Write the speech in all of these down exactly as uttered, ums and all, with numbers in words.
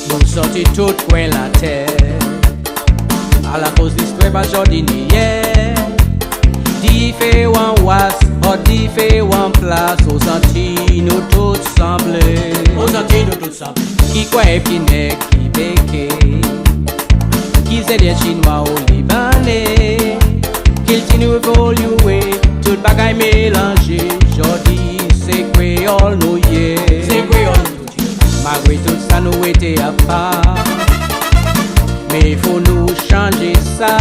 Nou sòti tout kwen latè, alakoz listwa pa jodi ni yè. Diferan ras, diferan plas, Ozanti nou tout sanble. Ozanti nou tout sanble. Ki kwè, ki nèg, ki beke, ki zendyen, chinwa ou libanè. Kilti nou evolye, tout bagay melanje, jodi se kreyòl nou ye. Se kreyòl nou ye. Malgre tout sa nou rete apa, men fò nou chanje sa.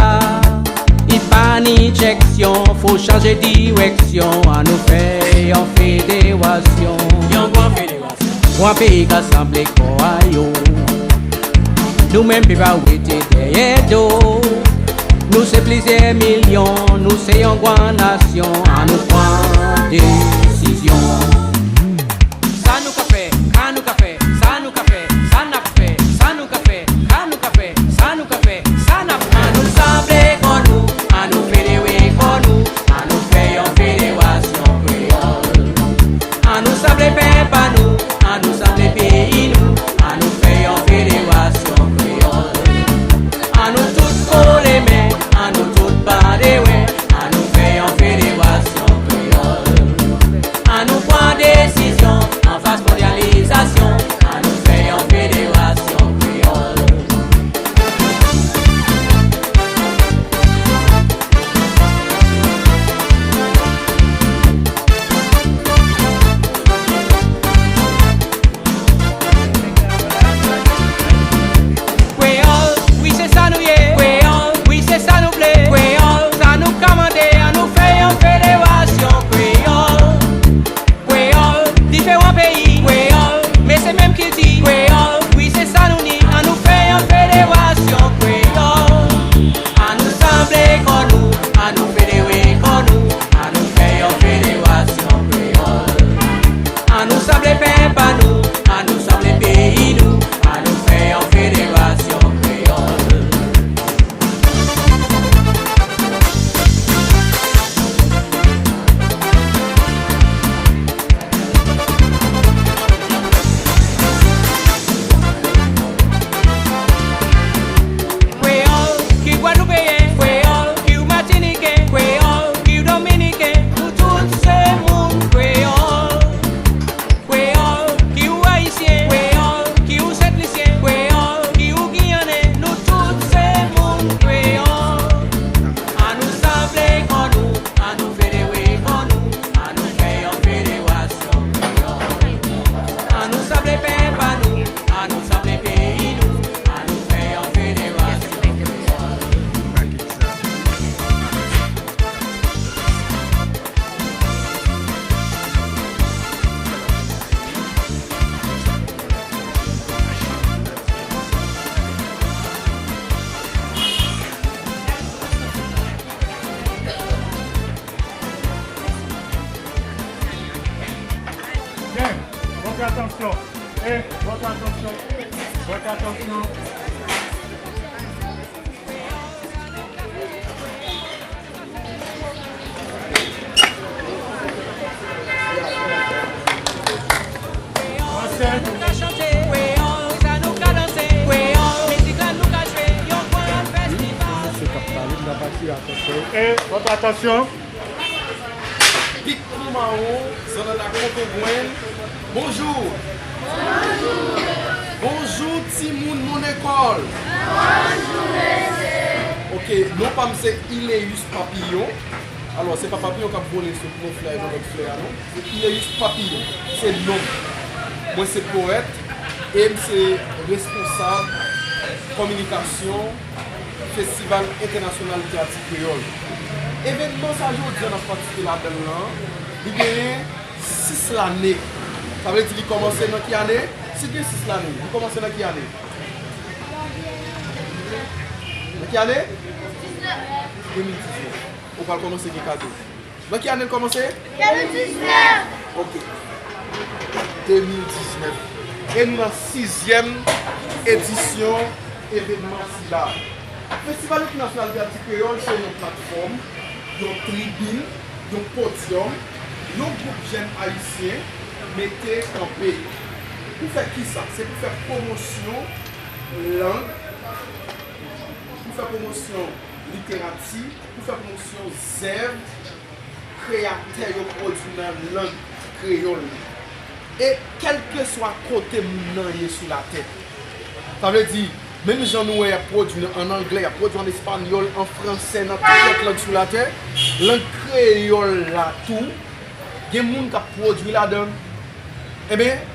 Li pa ni jèksyon, fò chanje dirèksyon, annou fè yon federasyon. Yon gran federasyon. Pou yon peyi ka sanble kò a yo. Nou menm pèp pa rete dèyè do. Nou se plizyè milyon, nou se yon gran nasyon, annou pran desizyon. Sa nou ka fè, ka nou ka fè, sa nou ka fè, sa n ap fè, sa nou ka fè, ka nou ka fè, sa nou ka fè, sa n ap fè. Annou sanble kò nou, annou federe kò nou, annou fè yon federasyon kreyòl. Annou sanble pèp pa nou, annou sanble peyi nou, annou fè yon federasyon kreyòl. Annou tout kole men, annou tout bande wen, annou fè yon federasyon kreyòl. Annou pran desizyon anfas mondyalizasyon, annou fè yon federasyon kreyòl. Kreyòl, wi se sa nou ye. Kreyòl, wi se sa nou vle. Kreyòl, sa nou ka mande, annou fè yon federasyon kreyòl. Kreyòl, diferan peyi. Kreyòl, men se menm kilti. Kreyòl, wi se sa nou ni, annou fè yon federasyon kreyòl. Annou sanble kò nou, annou federe kò nou, annou fè yon federasyon kreyòl. Annou sanble pèp pa nou, annou sanble peyi nou, annou fè yon federasyon kreyòl. Kreyòl, ki w Gwadloupeyen, kreyòl, ki w Matiniken, kreyòl, ki w Dominiken, nou tout se moun kreyòl. Kreyòl, ki w Ayisyen, kreyòl, ki w Sentlisyen, kreyòl, ki w Giyannen, nou tout se moun kreyòl. Annou sanble kò nou, annou federe kò nou, annou fè yon federasyon kreyòl. Annou sanble pèp pa nou, annou sanble peyi nou, annou fè yon federasyon kreyòl. Byen, vòt atansyon. E, vòt atansyon. Vòt atansyon. E, vòt atansyon. Pik pou mawon, zannann ak konpogwenn. Bonjou. Bonjou, timoun mon lekòl. Bonjou, mesye. Ok, non pa m se Ileus Papillon. Alò, se pa papiyon k ap vole sot yon flè nan lòt flè a, non. Se Ileus Papillon. Se non m. Mwen se powèt e m se responsab kominikasyon Festival Entènasyonal Literati Kreyòl. Evènman sa jodi a n ap patisipe ladan l lan, li genyen sis lane. Sa vle di li kòmanse nan ki ane? Si l gen sis lane, li kòmanse nan ki ane? Nan ki ane? De mil diznèf. Ou pral kòmanse gen kado. Nan ki ane l kòmanse? De mil diznèf. Ok. De mil diznèf. E nou nan sizyèm edisyon evènman sila. Festival Entènasyonal Literati Kreyòl se yon platfòm, yon tribin, yon podyòm, yon gwoup jèn ayisyen mete kanpe. Pou fè kisa? Se pou fè pwomosyon lang, pou fè pwomosyon literati, pou fè pwomosyon zèv kreyatè yo pwodui nan lang kreyòl. E kèlkeswa kote moun nan ye sou latè. Sa vle di, menm jan nou wè y ap pwodui ann anglè, y ap pwodui ann espanyòl, an fransè, nan tout lòt lang sou latè, lang kreyòl la tou, gen moun k ap pwodui ladan l. Enben,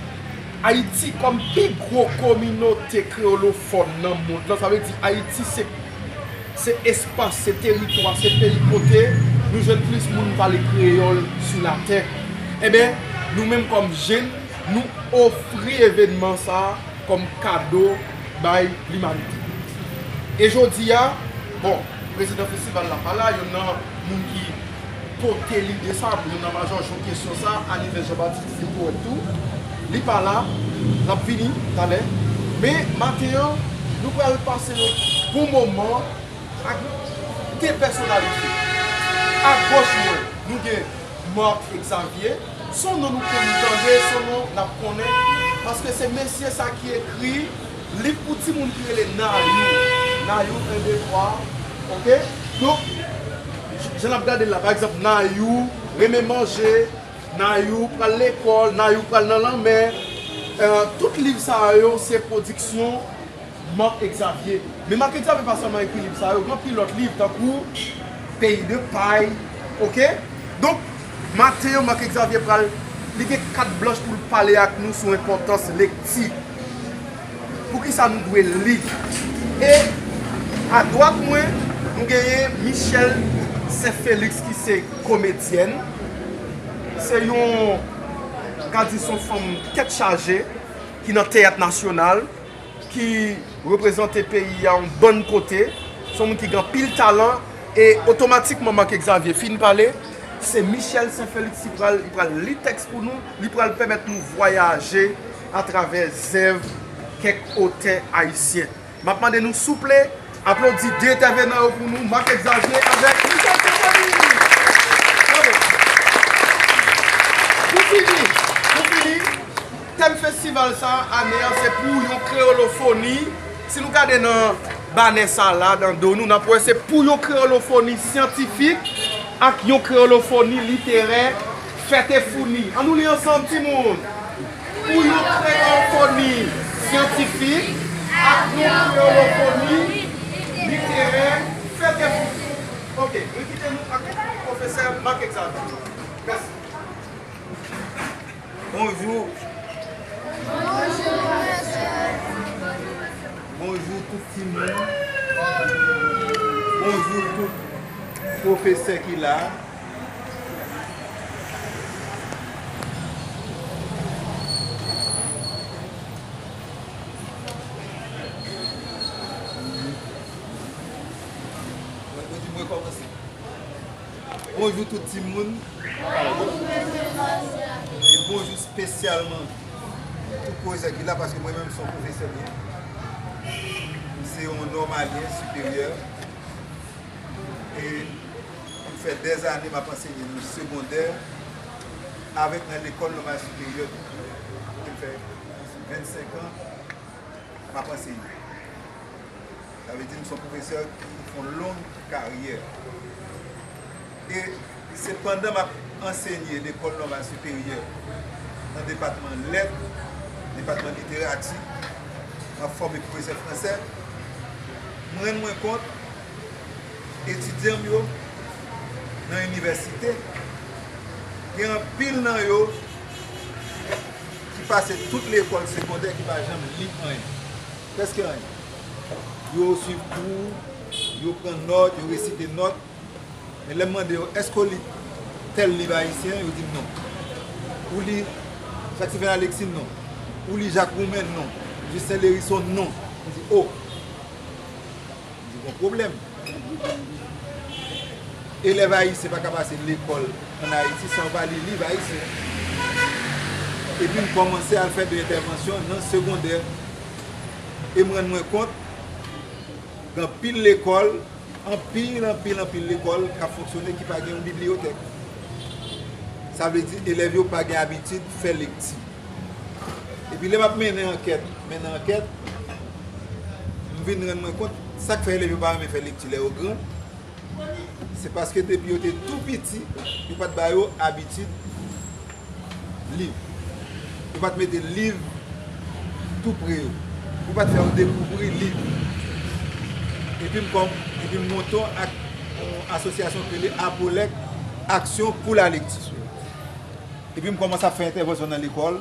Ayiti kòm pi gwo kominote kreyolofòn nan mond lan, sa vle di Ayiti se, se espas, se teritwa, se peyi kote nou jwenn plis moun pale kreyòl sou latè. Enben, nou menm kòm jèn, nou ofri evènman sa a kòm kado bay limanite. E jodi a, bon, prezidan festival la pa la, youn nan moun ki pote lide sa, youn nan majò jwenn kesyon sa, Anives Jean Baptiste, li powèt tou, li pa la, l ap vini talè. Men, maten an, nou pral pase yon bon moman ak de pèsonalite. Agoch mwen, nou gen Marc Exavier, se yon non nou konn tande, se yon non n ap konnen, paske se mesye sa ki ekri liv pou timoun ki rele Nayou. Nayou en, de, twa, oke? Donk, j-, jan n ap gade l la, pa egzanp, Nayou renmen manje, Nayou pral lekòl, Nayou pral nan lanmè. Euh, tout liv sa yo se pwodiksyon Marc Exavier. Men Marc Exavier pa sèlman ekri liv sa yo, gen anpil lòt liv, tankou Pays de Paille, oke? Donk, maten an, Marc Exavier pral, li gen kat blanch pou l pale ak nou sou enpòtans lekti. Poukisa nou dwe li? E adwat mwen, nou genyen Michelle Saint Félix ki se komedyèn. Se yon, ka di se yon fanm tèt chaje ki nan Teyat Nasyonal, ki reprezante peyi a yon bann kote. Se yon moun ki gen anpil talan e otomatikman Marc Exavier fin pale, se Michelle Saint Félix ki pral, li pral li tèks pou nou, li pral pèmèt nou vwayaje atravè zèv kèk otè ayisyen. M ap mande nou souple aplodi de entèvenan yo pou nou, Marc Exavier avèk Michelle Saint Félix. Bravo. Pou fini, pou fini, tèm festival sa a, ane a, se pou yon kreyolofoni. Si nou gade nan banè sa la, nan do nou, n ap wè se pou yon kreyolofoni syantifik ak yon kreyolofoni literè. Fèt e founi. An nou li ansanm, timoun. Pou yon kreyolofoni syantifik ak yon kreyolofoni literè, fèt e founi. Oke, nou kite nou ak pwofesè Marc Exavier. Mèsi. Bonjou. Bonjou tout timoun. Bonjou tout pwofesè ki la. Mwen, mwen di mwen kòmanse. Bonjou tout timoun. E bonjou espesyalman tout pwofesè ki la, paske mwen menm se yon pwofesè m ye. M se yon nòmalyen siperyè. E m fè dèzane m ap ansenye nan segondè avèk nan lekòl nòmal siperyè tou. M fè vennsenk an m ap ansenye. Sa vle di m se yon pwofesè ki fè yon long karyè. E se pandan m ap ansenye lekòl nòmal siperyè nan depatman lèt, depatman literati, m ap fòme pwofesè fransè, m rann mwen kont etidyan m yo nan inivèsite, gen anpil nan yo ki pase tout lekòl segondè ki pa janm li anyen. Prèske anyen. Yo swiv kou, yo pran nòt, yo resite nòt. Men lè m mande yo, èske w li tèl liv ayisyen? Yo di m non. Ou li Saksifèn Aleksin? Non. Ou li Jacques Roumain? Non. Justin Lherisson? Non. M di, o. M di, gon pwoblèm. Elèv ayisyen pa ka pase lekòl ann Ayiti san yo pa li liv ayisyen. Epi m kòmanse al fè de entèvansyon nan segondè. E m rann mwen kont, gen anpil lekòl, anpil, anpil, anpil lekòl k ap fonksyone ki pa gen yon bibliyotèk. Sa vle di, elèv yo pa gen abitid fè lekti. Epi lè m ap mennen ankèt, mennen ankèt, m vin rann mwen kont, sa k fè elèv yo pa renmen fè lekti lè yo gran, se paske depi yo te tou piti, yo pa t ba yo abitid li. Yo pa t mete liv tou pre yo. Yo pa t fè yo dekouvri liv. Epi m kòm, epi m monte yon ak, yon asosyasyon ki rele Apolèk, Aksyon pou la lekti. Epi m kòmanse ap fè entèvansyon nan lekòl.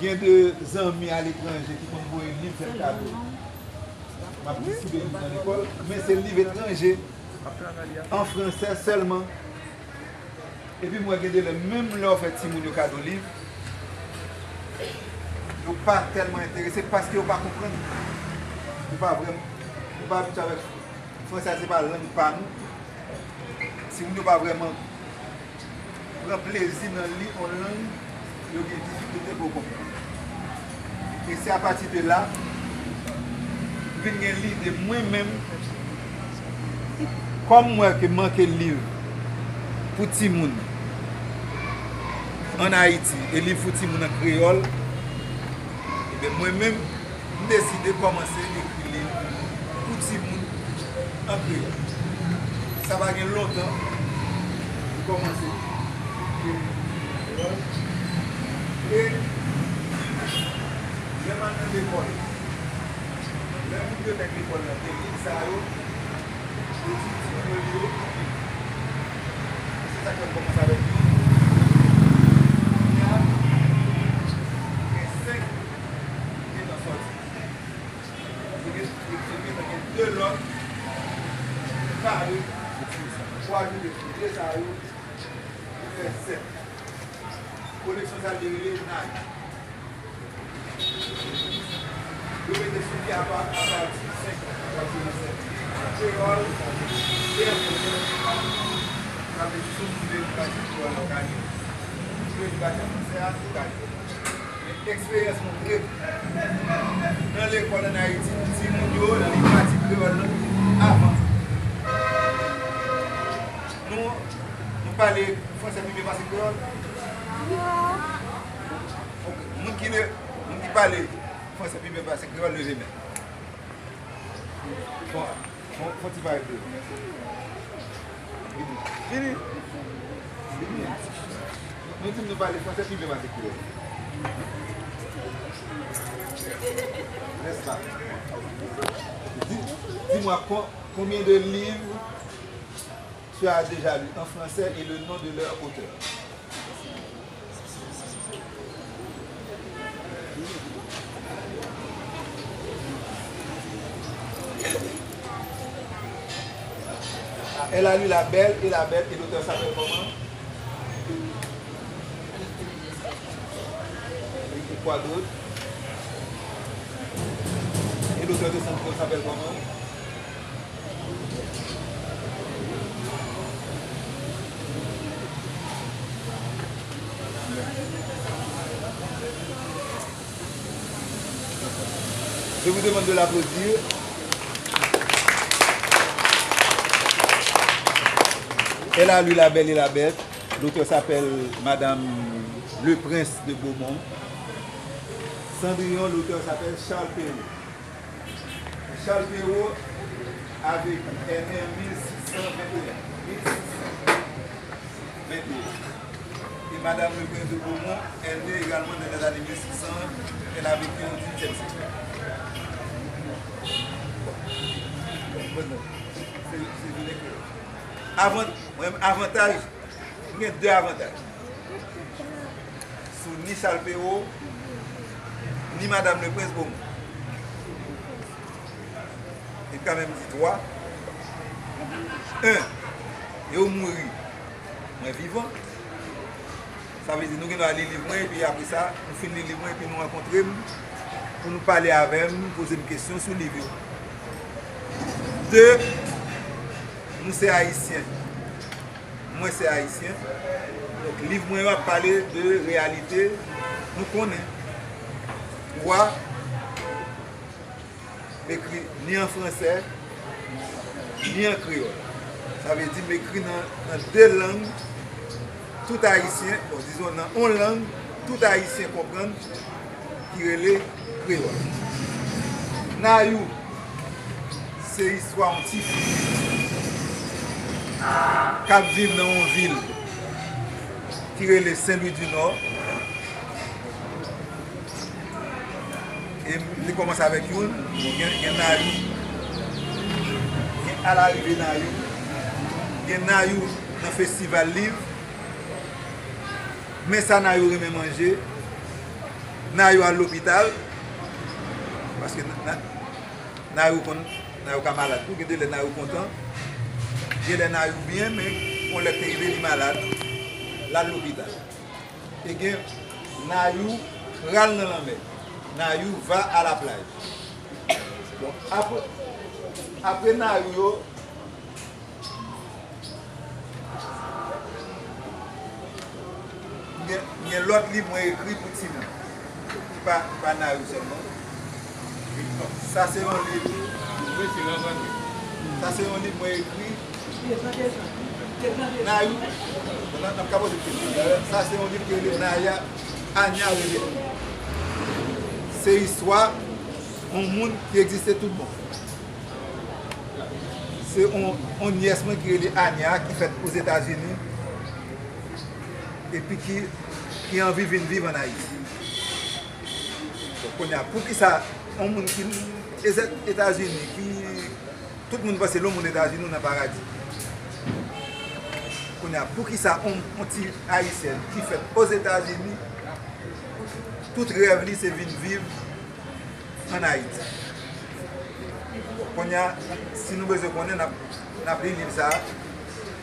Gen de zanmi aletranje ki konn voye liv fè m kado. M ap distribye liv nan lekòl, men se liv etranje, an fransè sèlman. Epi m wè gen de lè, menm lè w fè timoun yo kado liv, yo pa tèlman enterese paske yo pa konprann. Yo pa vrèman, yo pa abitye avèk fransè, se pa lang pa nou. Timoun yo pa vrèman pran plezi nan li yon lang yo gen difikilte pou yo konprann. E se apati de la, m vin gen lide mwen menm, kòm m wè ke manke liv pou timoun ann Ayiti, e liv pou timoun an kreyòl, ebyen, mwen menm, m deside kòmanse ekri liv pou timoun an kreyòl. Sa pa gen lontan, m kòmanse ekri liv an kreyòl. E lè m al nan lekòl, lè bibliyotèk lekòl la te liv sa yo, yo di timoun yo li yo anpil. Se sa k fè m kòmanse avèk liv. Kounye a, gen senk ki gentan sòti. Epi, epi, epi, gen de lòt ki pare. Pou ajoute sou de sa yo, li fè sèt. Koleksyon sa a li rele Nay. Yo mete sou pye apa apati senk an, apati de senk an. Kreyòl, se yon sa vle di si w vle li pati kreyòl la, w ka li. Si w vle li pati fransè a, w ka li. Men eksperyans mwen, nan lekòl ann Ayiti, timoun yo li pati kreyòl la avan. Nou, nou pale fransè pi byen pase kreyòl? Ok. Moun ki le, moun ki pale fransè pi byen pase kreyòl, leve men. Bon, fon, fon ti pale de. Vini. Vini. Vini. Nou di m nou pale fransè pi byen pase kreyòl. N'est-ce pas? Di, dis-moi, con-, combien de livres tu as déjà lu en français et le nom de leur auteur? Elle a lu La Belle et la Bête, et l'auteur s'appelle comment? Et quoi d'autre? Et l'auteur de Cendrillon s'appelle comment? Je vous demande de l'applaudir. Elle a lu La Belle et la Bête. L'auteur s'appelle Madame Le Prince de Beaumont. Cendrillon, l'auteur s'appelle Charles Perrault. Charles Perrault avait, est né en mille six cent vingt et un. Mille six cent vingt et un. Et Madame Le Prince de Beaumont est née également dans les années mille six cents. Elle a vécu au dix-huitième siècle. Se, se jounen kreyòl. Avan, mwen, avantaj, mwen gen de avantaj. Sou ni Charles Perrault, ni Madame Le Prince Beaumont. E kanmenm di twa. En, yo mouri. Mwen vivan. Sa vle di nou gen dwa li liv mwen, epi apre sa, nou fin li liv mwen, epi nou rankontre m pou nou pale avè m, poze m kesyon sou liv yo. De, nou se Ayisyen. Mwen se Ayisyen. Donk, liv mwen yo ap pale de reyalite nou konnen. Twa, m ekri ni an fransè, ni an kreyòl. Sa vle di m ekri nan, nan de lang tout Ayisyen, bon, dizon nan yon lang, tout Ayisyen konprann ki rele kreyòl. Nayou, se istwa yon tifi k ap viv nan yon vil ki rele Sen Lwi di Nò. E m te kòmanse avèk youn, bon, gen, gen Nayou, gen alarive Nayou, gen Nayou nan festival liv, men sa Nayou renmen manje, Nayou al lopital, paske na, na, Nayou konn, Nayou ka malad tou, gen de lè Nayou kontan, gen lè Nayou byen, men yon lè k te rive li malad, l al lopital. E gen Nayou pral nan lanmè, Nayou va à la plage. Bon, apre, apre Nayou yo, gen, gen lòt liv mwen ekri pou timoun. Li pa, li pa Nayou sèlman. Sa se yon liv. Sa se yon liv mwen ekri. Nayou. N ap, n ap ka poze kesyon. Sa se yon liv ki rele Naya, Anya Reveni. Se istwa yon moun ki egziste tout bon. Se yon, yon nyès mwen ki rele Anya, ki fèt Ozetazini, epi ki, ki anvi vin viv ann Ayiti. Bon, kounye a, poukisa yon moun ki Etazini, ki tout moun panse lè w moun Etazini, w nan paradi. Kounye a, poukisa yon, yon ti Ayisyèn ki fèt Ozetazini, tout rèv li se vin viv ann Ayiti. Kounye a, si nou bezwen konnen, n ap, n ap li liv sa a,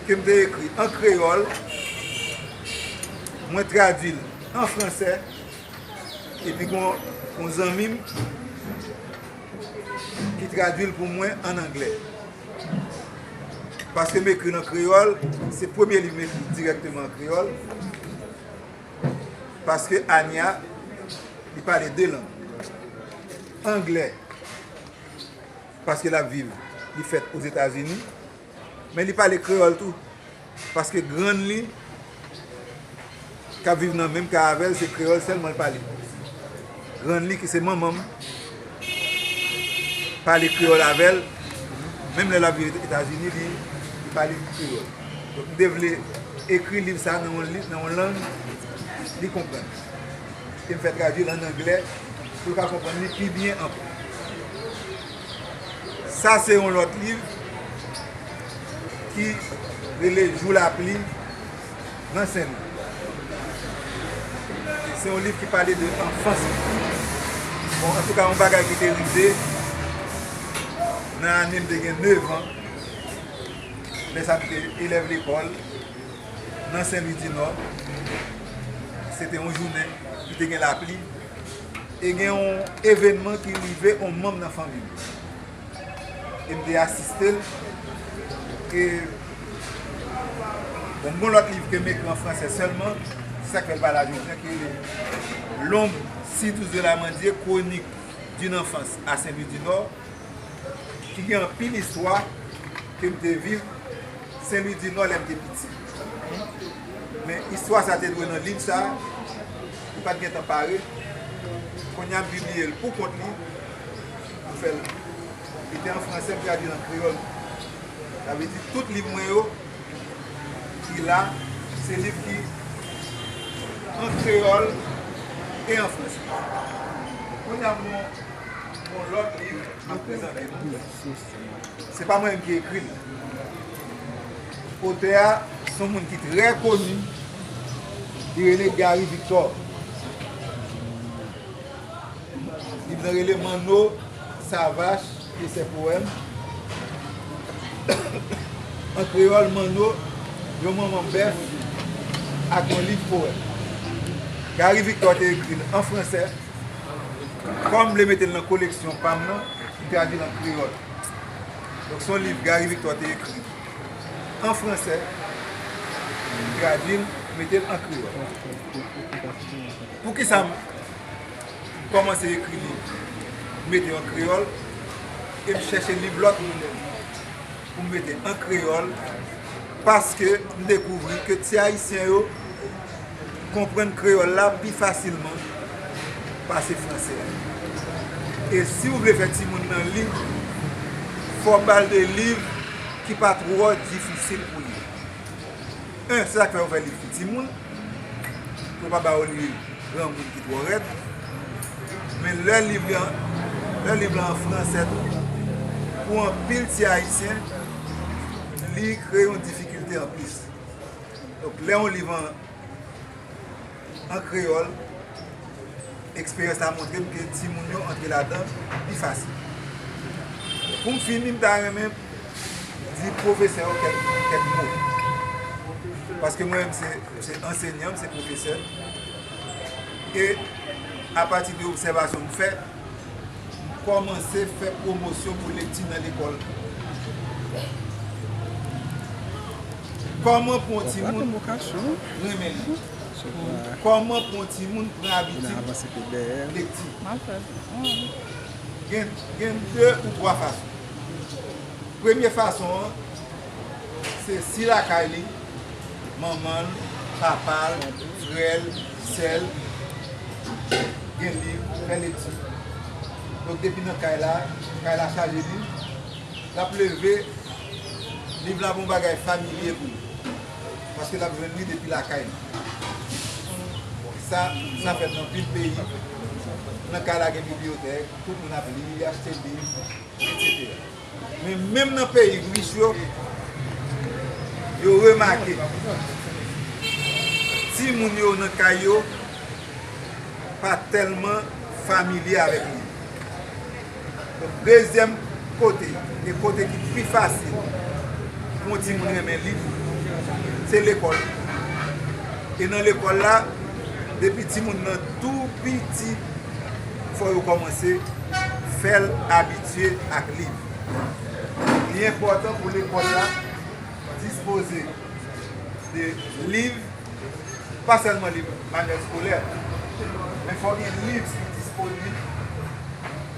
ke m te ekri an kreyòl, mwen tradui l an fransè, epi gon, gon zanmi m ki tradui l pou mwen ann anglè. Paske m ekri l an kreyòl, se premye liv m ekri dirèkteman an kreyòl. Paske Anya, li pale de lang. Anglè, paske l ap viv, li fèt Ozetazini, men li pale kreyòl tou. Paske grann li, k ap viv nan menm kay avè l, se kreyòl sèlman l pale. Grann li, ki se manman m, pale kreyòl avè l. Menm lè l ap viv Etazini, li, li pale kreyòl. Donk, m te vle ekri liv sa a nan yon li, nan yon lang li konprann. E m fè tradui l ann anglè pou l ka konprann li pi byen ankò. Sa se yon lòt liv ki rele Jou lapli nan Sen Lwi. Se yon liv ki pale de anfans mwen. Bon, antouka, yon bagay ki te rive nan ane m te gen nèf an, lè sa m te elèv lekòl nan Sen Lwi di Nò. Se te yon jounen ki te gen lapli. E gen yon evènman ki rive yon manm nan fanmi m. E m te asiste l. E, bon, m gen yon lòt liv ke m ekri an fransè sèlman, se sa k fè l pa la jodi a, ki rele L'ombre si douce de l'Amandier, chronique d'une enfance à Saint-Louis du Nord, ki gen anpil istwa ke m te viv Sen Lwi di Nò lè m te piti. Men istwa sa te dwe nan liv sa, li pa t gentan pare. Kounye a m pibliye l pou kont li, m fè l, li te an fransè, m tradui l an kreyòl. Sa vle di, tout liv mwen yo ki la, se liv ki an kreyòl e an fransè. Kounye a, m gon, m gon lòt liv m ap prezante nou. Se pa mwen menm ki ekri l. Otè a, se yon moun ki trè koni, li rele Gary Victor. Liv nan rele Manno, Savache et ses poèmes. An kreyòl, Manno, yon manman bèf ak yon liv powèm. Gary Victor te ekri l an fransè. Kòm m vle mete l nan koleksyon pa m nan, m tradui l an kreyòl. Donk, se yon liv Gary Victor te ekri an fransè, m tradui l, m mete l an kreyòl. Poukisa m kòmanse ekri liv, m mete yo an kreyòl, e m chèche liv lòt moun pou m mete an kreyòl, paske m dekouvri ke ti Ayisyen yo, konprann kreyòl la pi fasilman pase franse a. E si w vle fè timoun nan li, fò w ba l de liv ki pa twò difisil pou li. En, se sa k fè yo fè liv pou timoun, pou yo pa ba yo liv granmoun ki twò rèd. Men lè liv la, lè liv la an franse tou, pou anpil ti Ayisyen, li kreye yon difikilte anplis. Donk, lè yon liv an, an kreyòl, eksperyans la montre m ke timoun yo antre ladan pi fasil. Pou m fini, m ta renmen di pwofesè yo kèk, kèk mo. Paske mwen menm, se, se ansenyan, m se pwofesè. E apati de obsèvasyon m fè, m kòmanse fè pwomosyon pou lekti nan lekòl. Kòman pou yon timoun renmen li? Kòman pou yon timoun pran abitid lekti? Gen, gen de ou twa fason. Premye fason an, se si lakay li, manman l, papa l, frè l, sè l gen liv, fè lekti. Donk, depi nan kay la, kay la chaje liv, l ap leve, liv la pa yon bagay familye pou li. Paske l ap jwenn li depi lakay li. Sa, sa fèt nan anpil peyi. Nan kay la gen bibliyotèk, tout moun ap li, achte liv, etsetera. Men menm nan peyi rich yo, yo remake timoun yo nan kay yo pa tèlman familye avèk li. Donk, dezyèm kote, e kote ki pi fasil pou yon timoun renmen li, se lekòl. E nan lekòl la, depi timoun nan tou piti, fò yo kòmanse fè l abitye ak liv. Li enpòtan pou lekòl la dispoze de liv, pa sèlman liv manyèl eskolè, men fò gen liv ki disponib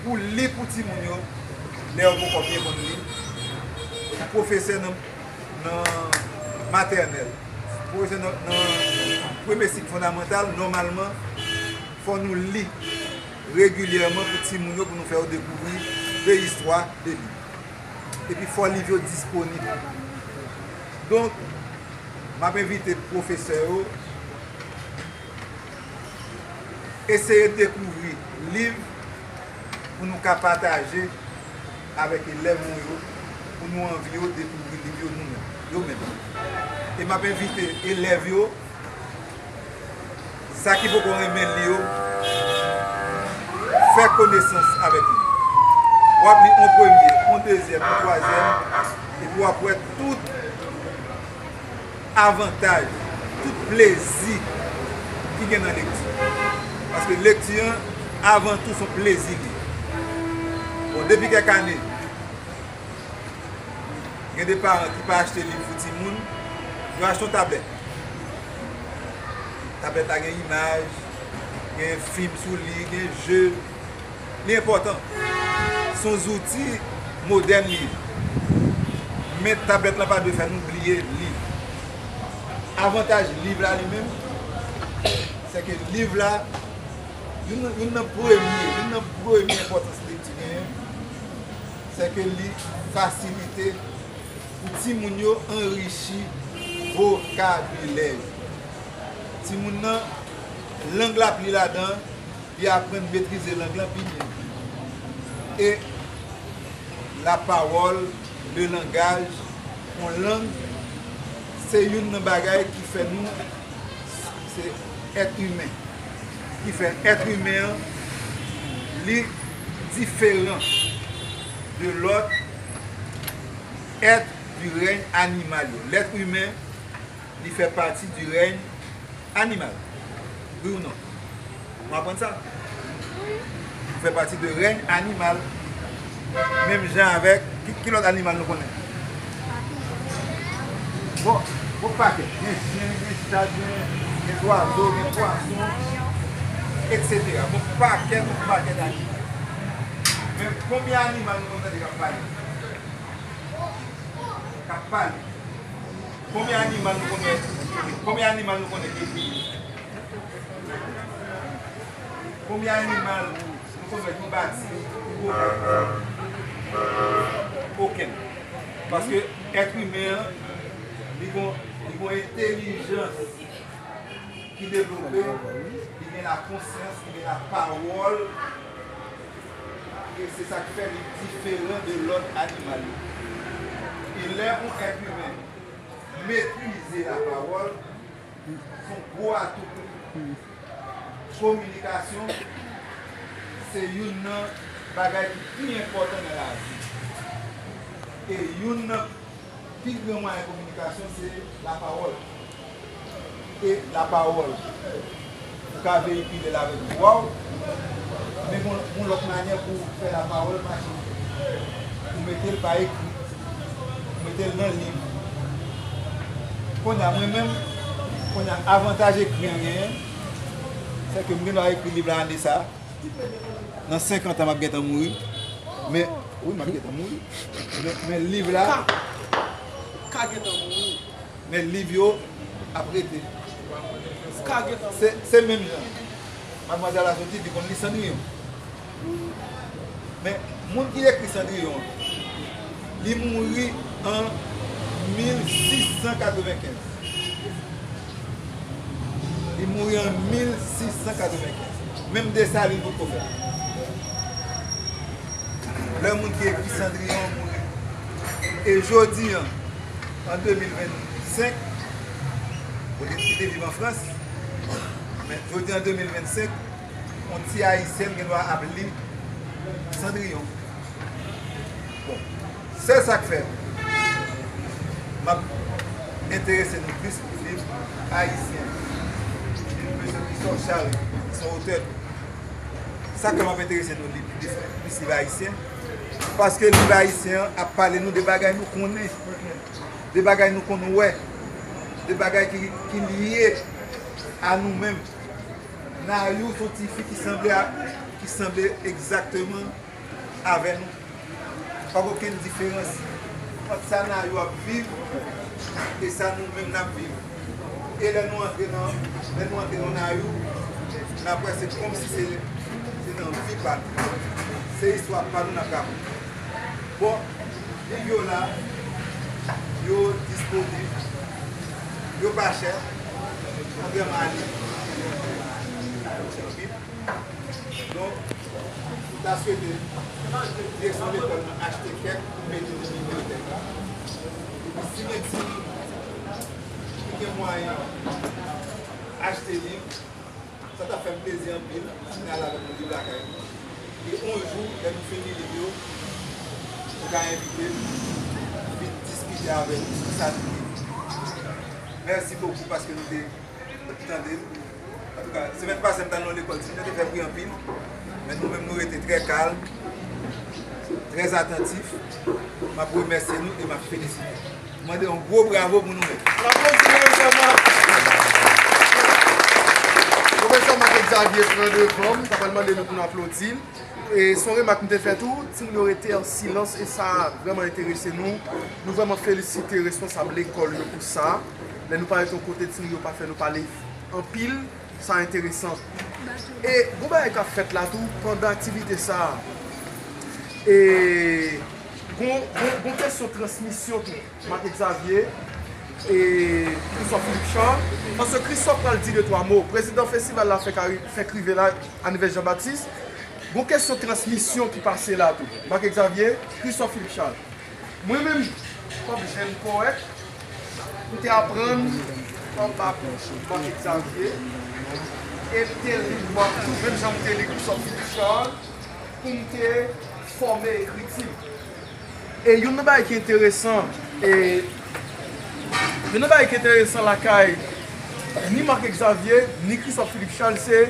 pou li pou timoun yo, lè yo poko byen konn li, pou pwofesè nan, nan matènèl, pwofesè nan, nan premye sik fondamantal, nòmalman, fò nou li regilyèman pou timoun yo, pou nou fè yo dekouvri de istwa de liv. Epi fò liv yo disponib. Donk, m ap envite pwofesè yo eseye dekouvri liv pou nou ka pataje avèk elèv nou yo, pou nou anvi yo dekouvri liv yo nou menm, yo menm. E m ap envite elèv yo, sa ki poko renmen li yo, fè konesans avèk li. W ap li on premye, on dezyèm, on twazyèm, epi w ap wè tout avantaj, tout plezi ki gen nan lekti. Paske lekti an, avan tou, se yon plezi li ye. Bon, depi kèk ane, gen de paran ki pa achte liv pou timoun, yo achte yon tablèt. Tablèt la gen imaj, gen fim sou li, gen je. Li enpòtan. Se yon zouti modèn li ye. Men tablèt la pa dwe fè nou bliye liv. Avantaj liv la li menm, se ke liv la, youn, youn nan premye, youn nan premye enpòtans lekti genyen, se ke li fasilite pou timoun yo anrichi vokabilè yo. Timoun nan, lang l ap li ladan, li aprann metrize lang lan pi byen. E la pawòl, le langaj, yon lang, se youn nan bagay ki fè nou, se èt imen. Ki fè èt imen an, li diferan de lòt èt du règne animal yo. Lèt imen, li fè pati du règne animal. Wi ou non? Nou aprann sa? Li fè pati de règne animal. Menm jan avèk, ki, ki lòt animal nou konnen? Bon, bon pakèt. Gen chen, gen chat, gen, gen zwazo, gen pwason, etsetera. Bon pakèt, bon pakèt animal. Men konbyen animal nou konn tande k ap pale? K ap pale. Konbyen animal nou konnen? Konbyen animal nou konnen ki ekri? Konbyen animal nou konn wè ki bati pou gwo bèk? Okenn. Paske èt imen an, li gon, li gon entèlijans ki devlope, li gen la konsyans, li gen la pawòl, e se sa k fè li diferan de lòt animal yo. E lè yon èt imen metrize la pawòl, se yon gwo atou pou li. Kominikasyon se youn nan bagay ki pi enpòtan nan lavi. E youn nan pi gran mwayen kominikasyon se lapawòl. E lapawòl, ou ka veyikile l avèk vwa w, men gon, gon lòt manyè pou w fè lapawòl mache. Ou mete l pa ekri, ou mete l nan liv. Kounye a, mwen menm, kounye a, avantaj ekri an genyen, se ke m gen dwa ekri liv la ane sa a. Nan senkant an, m ap gentan mouri. Men, wi, m ap gentan mouri. Men, men liv la, ka, ka gentan mouri. Men liv yo ap rete. Ka gentan mouri. Se, se menm jan. Madmwazèl la soti, li konn li Cendrillon. Men, moun ki ekri Cendrillon an, li mouri an mil sis san katrevenkenz. Li mouri an mil sis san katrevenkenz. Menm Desalin potko fèt. Lè moun ki ekri Cendrillon an mouri. E jodi an, an de mil vennsenk, olye li te viv an Frans, men jodi an de mil vennsenk, yon ti Ayisyèn gen dwa ap li Cendrillon. Bon, sèl sa k fè m ap enterese nou plis pou liv ayisyen, liv mesye Christophe Charles, ki se yon otè. Sa k fè m ap enterese nou li plis, plis liv ayisyen, paske liv ayisyen an ap pale nou de bagay nou konnen, de bagay nou konn wè, de bagay ki, ki lye a nou menm. Nayou se yon ti fi ki sanble a, ki sanble egzakteman avè nou. Pa gen okenn diferans ant sa Nayou ap viv e sa nou menm n ap viv. E lè nou antre nan, lè nou antre nan Nayou, n ap wè se kòmsi se, se nan vi pa nou. Se istwa pa nou n ap rakonte. Bon, liv yo la, yo disponib, yo pa chè, kontrèman a liv yo ki chè anpil. Donk, m ta swete direksyon lekòl nan achte kèk pou mete nan bibliyotèk la. Epi si gen timoun ki gen mwayen achte liv, sa t ap fè m plezi anpil si n al avèk nou liv lakay nou. E yon jou, lè nou fini liv yo, nou ka envite m vin diskite avè nou sou sa nou li. Mèsi bokou paske nou te tande m. Antouka, semèn pase, m t al nan lekòl, timoun yo te fè bri anpil, men nou menm, nou rete trè kalm, trè atantif. M ap remèsye nou e m ap felisite nou. M mande yon gwo bravo pou nou menm. N aplodi pwofesè Mak. Pwofesè Mak Xavier pran devan m, sa pral mande nou pou nou aplodi l. E se yon remak m te fè tou, timoun yo rete an silans e sa vrèman enterese nou. Nou vrèman felisite responsab lekòl yo pou sa. Lè nou parèt yon kote, timoun yo pa fè nou pale anpil, sa enteresan. E gon bagay k ap fèt la tou pandan aktivite sa a. E gon, gon, gon kesyon transmisyon tou. Marc Xavier e Christophe Philippe Charles. Paske Christophe pral di de twa mo. Prezidan festival la fèk ari-, fèk rive la, Anives Jean Baptiste. Gon kesyon transmisyon ki pase la tou. Marc Xavier, Christophe Philippe Charles. Mwen menm, kòm jèn powèt, m te aprann anba Marc Xavier. E m te li Marc tou, menm jan m te li Christophe Philippe Charles, pou m te fòme ekriti m. E youn nan bagay ki enteresan, e youn nan bagay ki enteresan lakay ni Marc Xavier, ni Christophe Philippe Charles, se,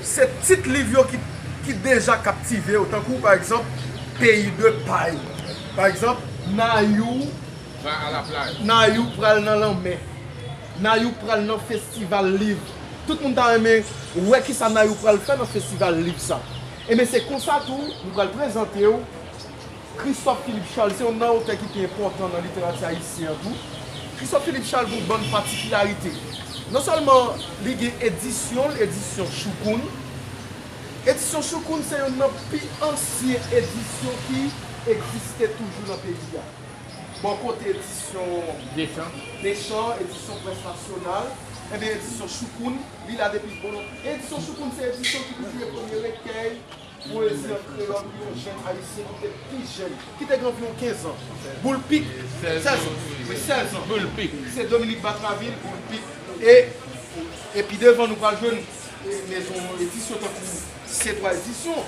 se tit liv yo ki, ki deja kaptive yo, tankou, pa egzanp, Peyi de Pay. Pa egzanp, Nayou, Nayou pral nan lanmè. Nayou pral nan festival liv. Tout moun ta renmen wè kisa Nayou pral fè nan festival liv sa. Ebyen, se konsa tou, nou pral prezante w Christophe Philippe Charles, se youn nan otè ki pi enpòtan nan literati ayisyen an tou. Christophe Philippe Charles gen yon bann patikilarite. Non sèlman li gen edisyon l, edisyon Choukoun. Edisyon Choukoun se youn nan pi ansyen edisyon ki egziste toujou nan peyi a. Bò kote edisyon Dechan, edisyon Près Nasyonal, enben edisyon Choukoun, li la depi bon lontan. Edisyon Choukoun se edisyon ki pibliye premye rekèy pwezi an kreyòl pou yon jèn ayisyen ki te pi jèn, ki te gen anviwon kenz an. Boulpik, sèz an. Wi, sèz an. Boulpik. Se Dominique Batraville, Boulpik. E, e pi devan, nou pral jwenn, e, mezon edisyon tankou Se Twa Edisyon,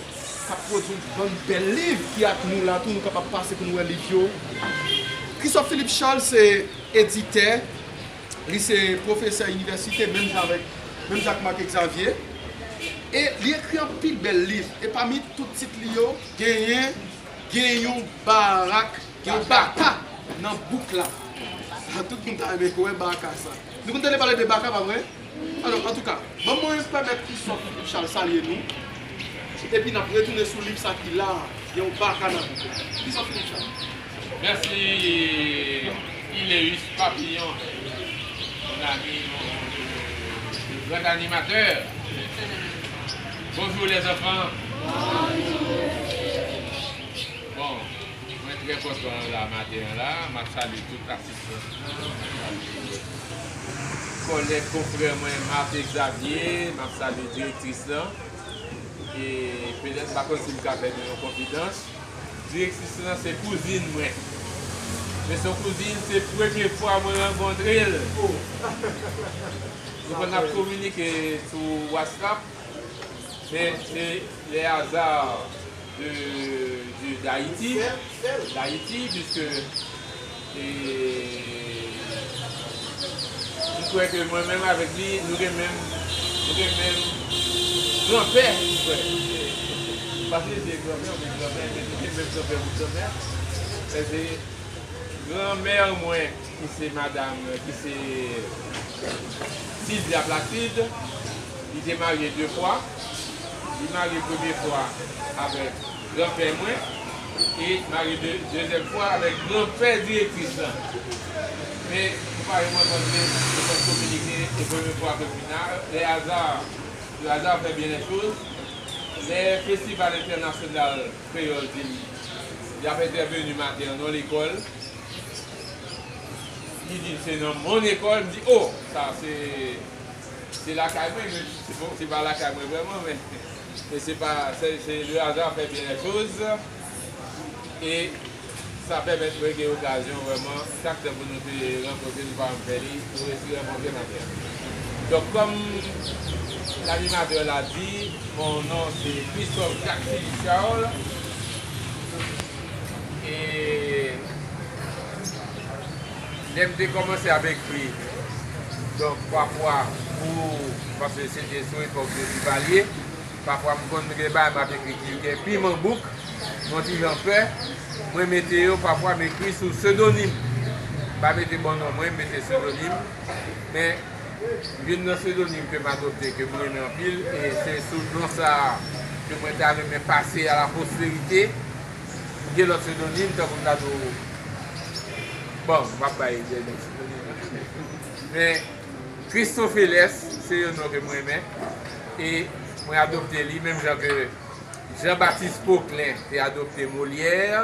k ap pwodui yon bann bèl liv ki ak nou la tou, nou kapab pase pou nou wè liv yo. Christophe Philippe Charles se editè, li se pwofesè inivèsite, menm jan avèk, menm jan ak Marc Exavier. E li ekri anpil bèl liv. E pami tout tit li yo, genyen, gen yon barak, gen yon baka nan bouk la. Tout moun ta renmen wè baka sa. Nou konn tande pale de baka, pa vre? Alò, antouka, ban mwen pèmèt Christophe Philippe Charles salye nou. Epi n ap retounen sou liv sa ki la a. Gen yon baka nan bouk la. Christophe Philippe Charles. Merci, Iléus Papillon, mon ami, mon, le grand animateur. Bonjour les enfants. Bon, mwen trè kontan la maten an la. M ap salye tout asistans lan. M ap salye kòlèg, konfrè mwen, Marthe Xavier. M ap salye direktris lan. E petèt, m pa konn si m ka fè nou yon konfidans. Direktris lan se kouzin mwen. Men se yon kouzin, se premye fwa mwen rankontre l. Nou konn ap kominike sou WhatsApp, men se les hasards de, de, d'Haïti, d'Haïti, puisque E, m kwè ke mwen menm avèk li, nou gen menm, nou gen menm granpè, m kwè. M pa si se granpè oubyen granmè, men nou gen menm granpè pou granmè. Men se granmè mwen, ki se madanm, ki se Sylvia Placide, li te marye de fwa. Li marye premye fwa avèk granpè mwen e marye de, dezyèm fwa avèk granpè direktris lan. Men, nou pa janm rankontre, nou konn kominike, e premye fwa ke m vin la, les hasards, le hasard fait bien les choses. Lè Festival Entènasyonal Kreyòl di m y ap entèveni maten an nan lekòl, li di m se nan mon école, m di, o, sa se Se lakay mwen, men se pa, se pa lakay mwen vrèman, men, men se pa, se, se le hasard fait bien les choses. E sa pèmèt mwen gen okazyon vrèman, chak tan pou nou te rankontre, nou pa janm fè li, nou resi rankontre maten an. Donk, kòm lanimatè la di, mon non se Christophe Jacques Philippe Charles. E Lè m te kòmanse ap ekri, donk, pafwa, pou, paske se te sou epòk de Duvalier, pafwa m konn gen bagay m ap ekri ki gen piman bouk, m yon ti jan pè, mwen mete yo, pafwa m ekri sou psedonim. M pa mete bon non mwen, m mete psedonim. Men, youn nan psedonim ke m adopte, ke m renmen anpil, e se sou non sa a ke mwen ta renmen pase a la posterite. M gen lòt psedonim, tankou m ta di w, bon, m ap bay dènye psedonim. Men, Christophelès, se yon non ke m renmen, e mwen adopte li, menm jan ke Jean-Baptiste Poquelin te adopte Molière,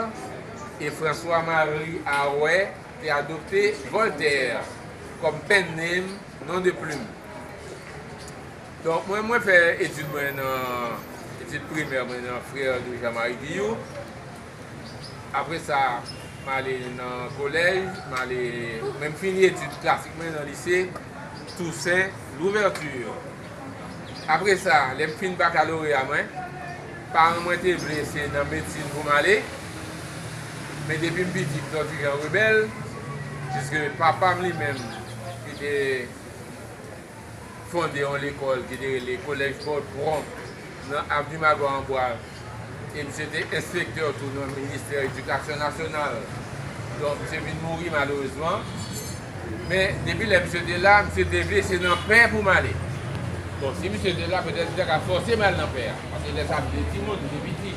e François Marie Arouet te adopte Voltaire kòm pen name, non de plume. Donk, mwen, mwen fè etid mwen nan, etid primè mwen nan Frères de Jean-Marie Guilloux. Apre sa, m ale nan kolèj, m ale, mwen m fini etid klasik mwen nan lise Toussaint Louverture. Apre sa, lè m fin bakaloreya mwen, paran mwen te vle se nan medsin pou m ale, men depi m piti, m t yon ti jan rebèl, piske papa m li menm, li te fonde yon lekòl ki te rele Collège Paul Pron nan Avenue Magloire Ambroise. E misye te enspektè tou nan ministè edikasyon nasyonal. Donk, misye vin mouri malerezman. Men, depi lè misye te la, misye te vle se nan pè pou m ale. Bon, si misye te la, petèt li ta ka fòse m al nan pè a. Paske lè sa a m te timoun, m te piti.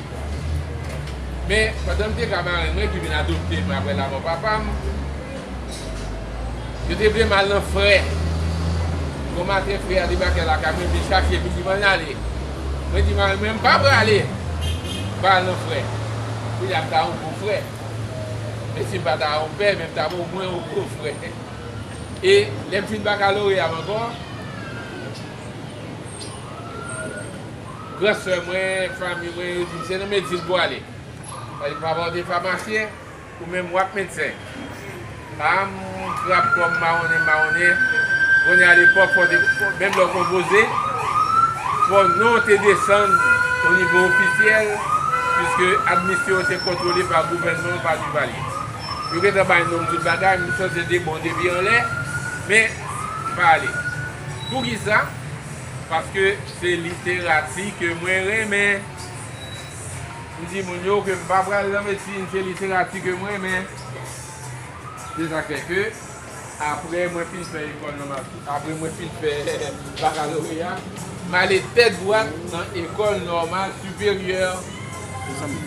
Men, pandan m te ka marenn mwen ki vin adopte m apre lanmò papa m, yo te vle m al nan frè. Yon maten, frè a debake lakay mwen, vin chache m, li di m ann ale. Mwen di, "Mwen, mwen, m pa prale." M pa al non, frè. Kounye a, m ta yon bon frè. Men si m pa ta yon pè, men m ta omwen yon gwo frè. E lè m fin bakaloreya m ankò, gran sè mwen, fanmi mwen, yo di m, "Se nan medsin pou w ale." Paske papa w te famasyen, ou menm w ap medsen. A, m trap kò m mawonnen, mawonnen. Kounye a, alepòk, fò te, menm lè w konpoze, fò non w te desann o nivo ofisyèl, piske administre yo te kontwole pa gouvènman, pa Duvalier. Yo gentan bay non m tout bagay, m sanse te bon depi anlè, men m pa ale. Poukisa? Paske se literati ke mwen renmen. M di moun yo ke m pa pral nan medsin, se literati ke m renmen. Se sa k fè ke, apre mwen fin fè lekòl nòmal, apre mwen fin fè bakaloreya, m ale tèt dwat nan lekòl nòmal siperyè.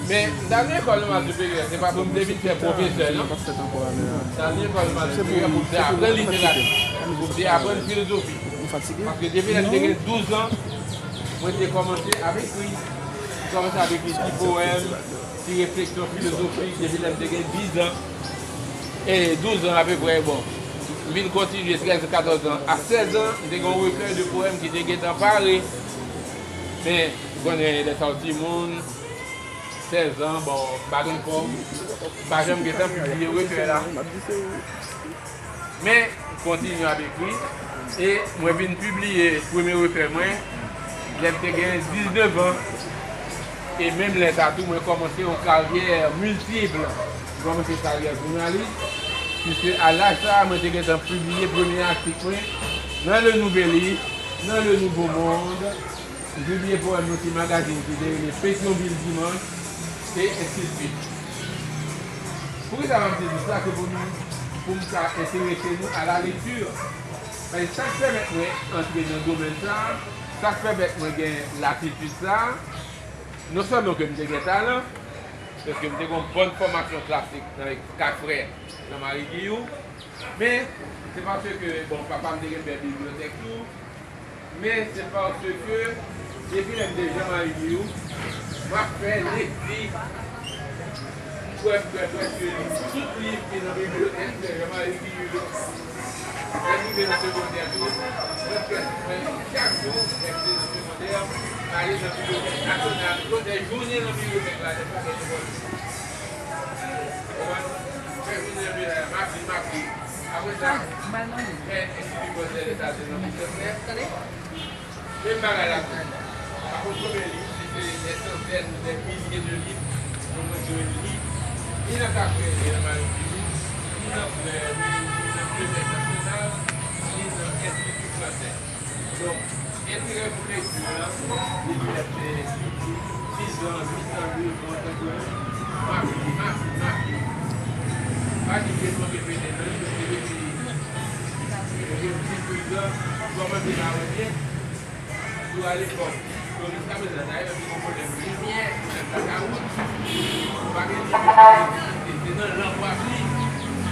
Men, m t al nan lekòl nòmal siperyè, se pa pou m te vin fè pwofesè, non. M t al nan lekòl nòmal siperyè pou m te aprann literati, pou m te aprann filozofi. Paske depi lè m te gen douz an, mwen te kòmanse ap ekri. Mwen kòmanse ap ekri ti powèm, ti refleksyon filozofik depi lè m te gen diz an, e douz an apeprè, bon. M vin kontinye trèz, katòz an. A sèz an, m te gen yon rekèy de powèm ki te gentan pare. Men, ou konnen, lè sa w timoun, sèz an, bon, m pa gen fòm, m pa janm gentan pibliye rekèy la. Men, m kontinye ap ekri, e mwen vin pibliye premye rekèy mwen lè m te gen diznèf an. E menm lè sa tou, mwen kòmanse yon karyè miltip. Mwen kòmanse karyè jounalis, piske a laj sa a, mwen te gentan pibliye premye atik mwen nan Le Nouvelliste, nan Le Nouveau Monde. M pibliye powèm nan ti magazin ki te rele Petyonvil Dimanche, e ensidswit. Poukisa m ap di nou sa? Se pou nou, pou m ka enterese nou a la lekti. Paske sa k pèmèt mwen antre nan domèn sa a, sa k pèmèt mwen gen latitid sa a, non sèlman ke m te gen talan, paske m te gen yon bòn fòmasyon klasik nan kay frè Jean-Marie Guilloux, men se paske, bon, papa m te gen bèl bibliyotèk tou, men se paske depi lè m te Jean-Marie Guilloux, m ap fè lekti. M kwè, m kwè prèske tout liv ki nan bibliyotèk Jean-Marie Guilloux yo. Lè m rive nan segondè tou, mwen fè, mwen chak jou, lè m te nan segondè, m ale nan bibliyotèk nasyonal, yo fè jounen nan bibliyotèk la, lè m pa gen lekòl. Konprann? Fè jounen nan bibliyotèk la, m ap li, m ap li. Apre sa, m fè Enstiti Fransè Leta de Lanbi Santè. Menm bagay la tou. Apre premye liv, se te dè santèn, dè milye de liv, mwen mwen te li, ni nan kafè, ni nan Marie-Curie, ni nan, euh, ni, ni nan Bibliyotèk Nasyonal, ni nan Enstiti Fransè. Donk, enterè pou lekti a, depi lè m te sis an, uit an, nèf an, tankou m ap li, m ap li, m ap li. Pa di ke m manke pete nan li, paske depi mwen gen dizuit an, m kòmanse pa wè byen. Tou alepòk, donk jiska prezan, dayè, mwen te gen pwoblèm limyè, pwoblèm blakawout. Ou pa gen limyè, se nan lanp w ap li.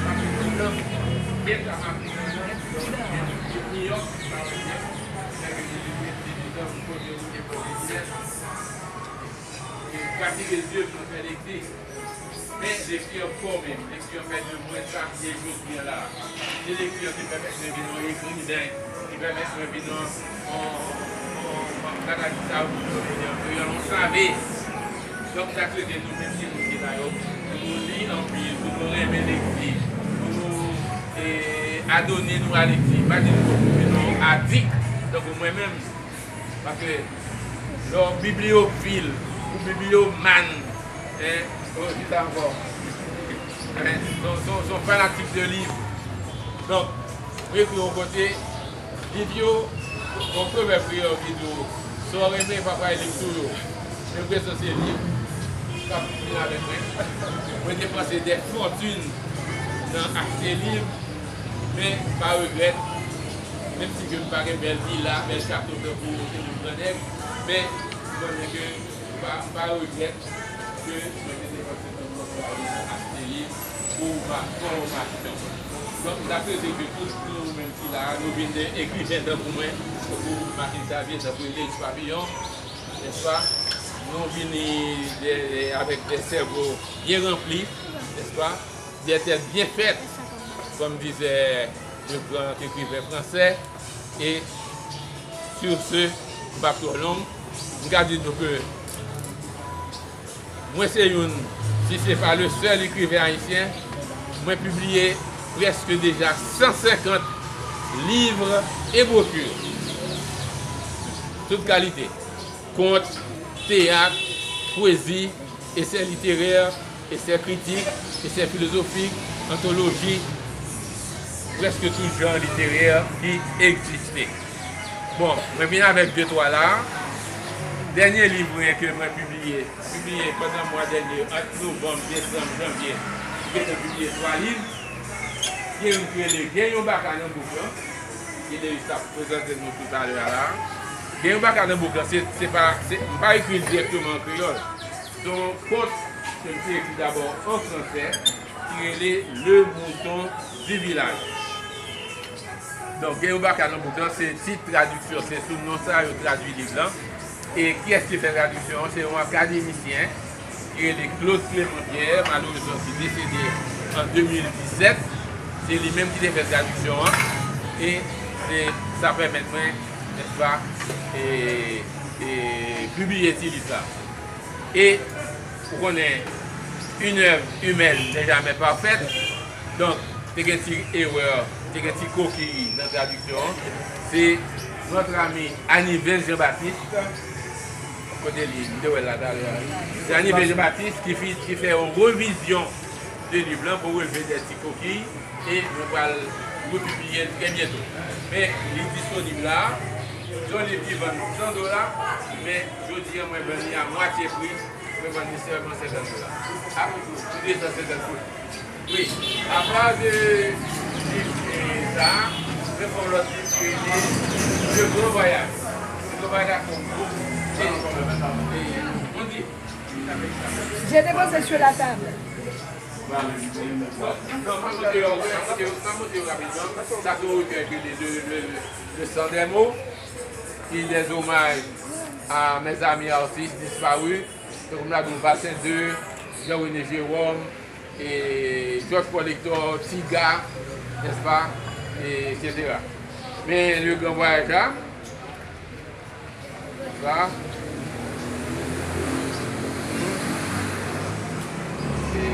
Paske nan lanp, gen sa m ap li nan lanp, donk, gen New York, pa wè byen. Lè ke te gen dizuit an, m kote m gen pwoblèm limyè. E fatige zye m nan fè lekti. Men lekti an fòme m, lekti an fè de mwen sa m ye jodi a la a. Se lekti an ki pèmèt mwen vin yon ekriven, ki pèmèt mwen vin yon, yon, yon, yon, sa ta di sa, yon, yon, yon, yon save. Donk, sa k rete nou menm timoun ki la yo, pou nou li anpil, pou nou renmen lekti, pou nou, e, adone nou a lekti. Pa di nou pou vin yon adik, tankou mwen menm. Paske lè w bibliyofil ou bibliyomàn, en, o, ki sa ankò? En, se, se, se yon fanatik de liv. Donk, mwen ekri yon kote, liv yo, yon pwovèb kreyòl ki di w, sa w renmen pa pral li tou yo. Mwen gen enpresyon se liv k ap vin avèk mwen. Mwen depanse dè fòtin nan achte liv, men m pa regrèt. Menm si ke m pa gen bèl vila, bèl chato tankou Elim Grannèg, men m konnen ke m pa, m pa regrèt. Ke mwen te depanse tout kòb sa a achte li pou ma fòmasyon. Donk, m ta swete ke tout nou menm ki la a, nou vin de ekriven tankou mwen, tankou Martin Xavier, tankou Eléus Papillon, nèspa? Nou vini de, de, avèk de sèvo byen ranpli, nèspa? De tèt byen fèt, comme disait le grand écrivain français. E sur ce, m p ap twò long, m ka di nou ke mwen se youn, si se pa le sèl ekriven ayisyen, mwen pibliye prèske deja san senkant liv e bwoki, tout kalite, kont, teyat, pwezi, esè literè, esè kritik, esè filozofik, antoloji, prèske tout jan literè ki egziste. Bon, mwen vin avèk de twa la. Dènye liv mwen ke mwen pibliye, pibliye pandan mwa dènye, ant novanm, desanm, janvye, m gentan pibliye twa liv. Gen youn ki rele Gen yon baka nan bouk lan, ki Denis t ap prezante nou toutalè a la. Gen yon baka nan bouk lan, se, se pa, se, m pa ekri l dirèkteman an kreyòl. Se yon kont ke m te ekri dabò an fransè, ki rele Le Mouton du Village. Donk, Gen yon baka nan bouk lan, se tit tradiksyon, se sou non sa a yo tradui liv lan. E kiyès ki fè tradiksyon an? Se yon akademisyen ki rele Claude Clément Pierre, malerezman ki desede an de mil disèt. Se li menm ki te fè tradiksyon an. E se sa pèmèt mwen, nèspa, e, e pibliye ti liv la. E ou konnen, une œuvre humaine n'est jamais parfaite. Donk, te gen ti erè, te gen ti kokiy nan tradiksyon an. Se notre ami Aniven Jean Baptiste, kote li, m te wè l la talè a. Se Aniven Jean Baptiste ki fi, ki fè yon revizyon de liv lan pou relve de ti kokiy, e nou pral repibliye l trè byento. Men li disponib la, se yon liv ki vann san dola, men jodi a mwen vann li a mwatye pri, mwen vann li sèlman senkant dola. A, de san senkant goud. Wi, apa de liv, e, sa a, mwen fè yon lòt liv ki rele Le Grand Voyage. Le Grand Voyage la, se yon gwoup, e, e, on di, J'ai déposé sur la table. Bon, non, m ap montre yo, m ap montre yo, m ap montre yo rapidman. Sa se yon rekèy ki rele Le, Le, Le, Le Sang des Mots, ki des hommages à mes amis artistes disparus. Tankou m ta di w Bassendeux, Jean René Jérôme, e Georges Paul Hector, Tiga, nèspa, e etsetera. Men Le Grand Voyage la, sa, e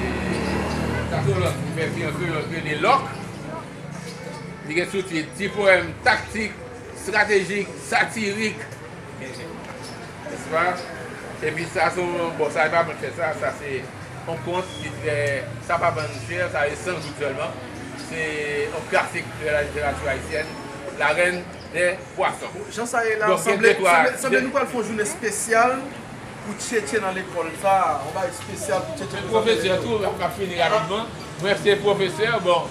sa se yon lòt ki fè fi an kreyòl ki rele Lòk. Li gen soutit ti powèm taktik, estratejik, satirik, nèspa? Epi sa se yon, bon, sa e pa mwen k fè sa, sa se yon kont ki trè, sa pa vann chè, sa e san goud sèlman. Se yon klasik de la littérature haïtienne, La Reine des Poissons. Jan sa ye la, donk, sanble, sanble, sanble nou pral fè yon jounen espesyal pou tchetche nan lekòl sa a, yon bagay espesyal pou tchetche. Pwofesè tou, m ap fini rapidman. Mwen se pwofesè, bon,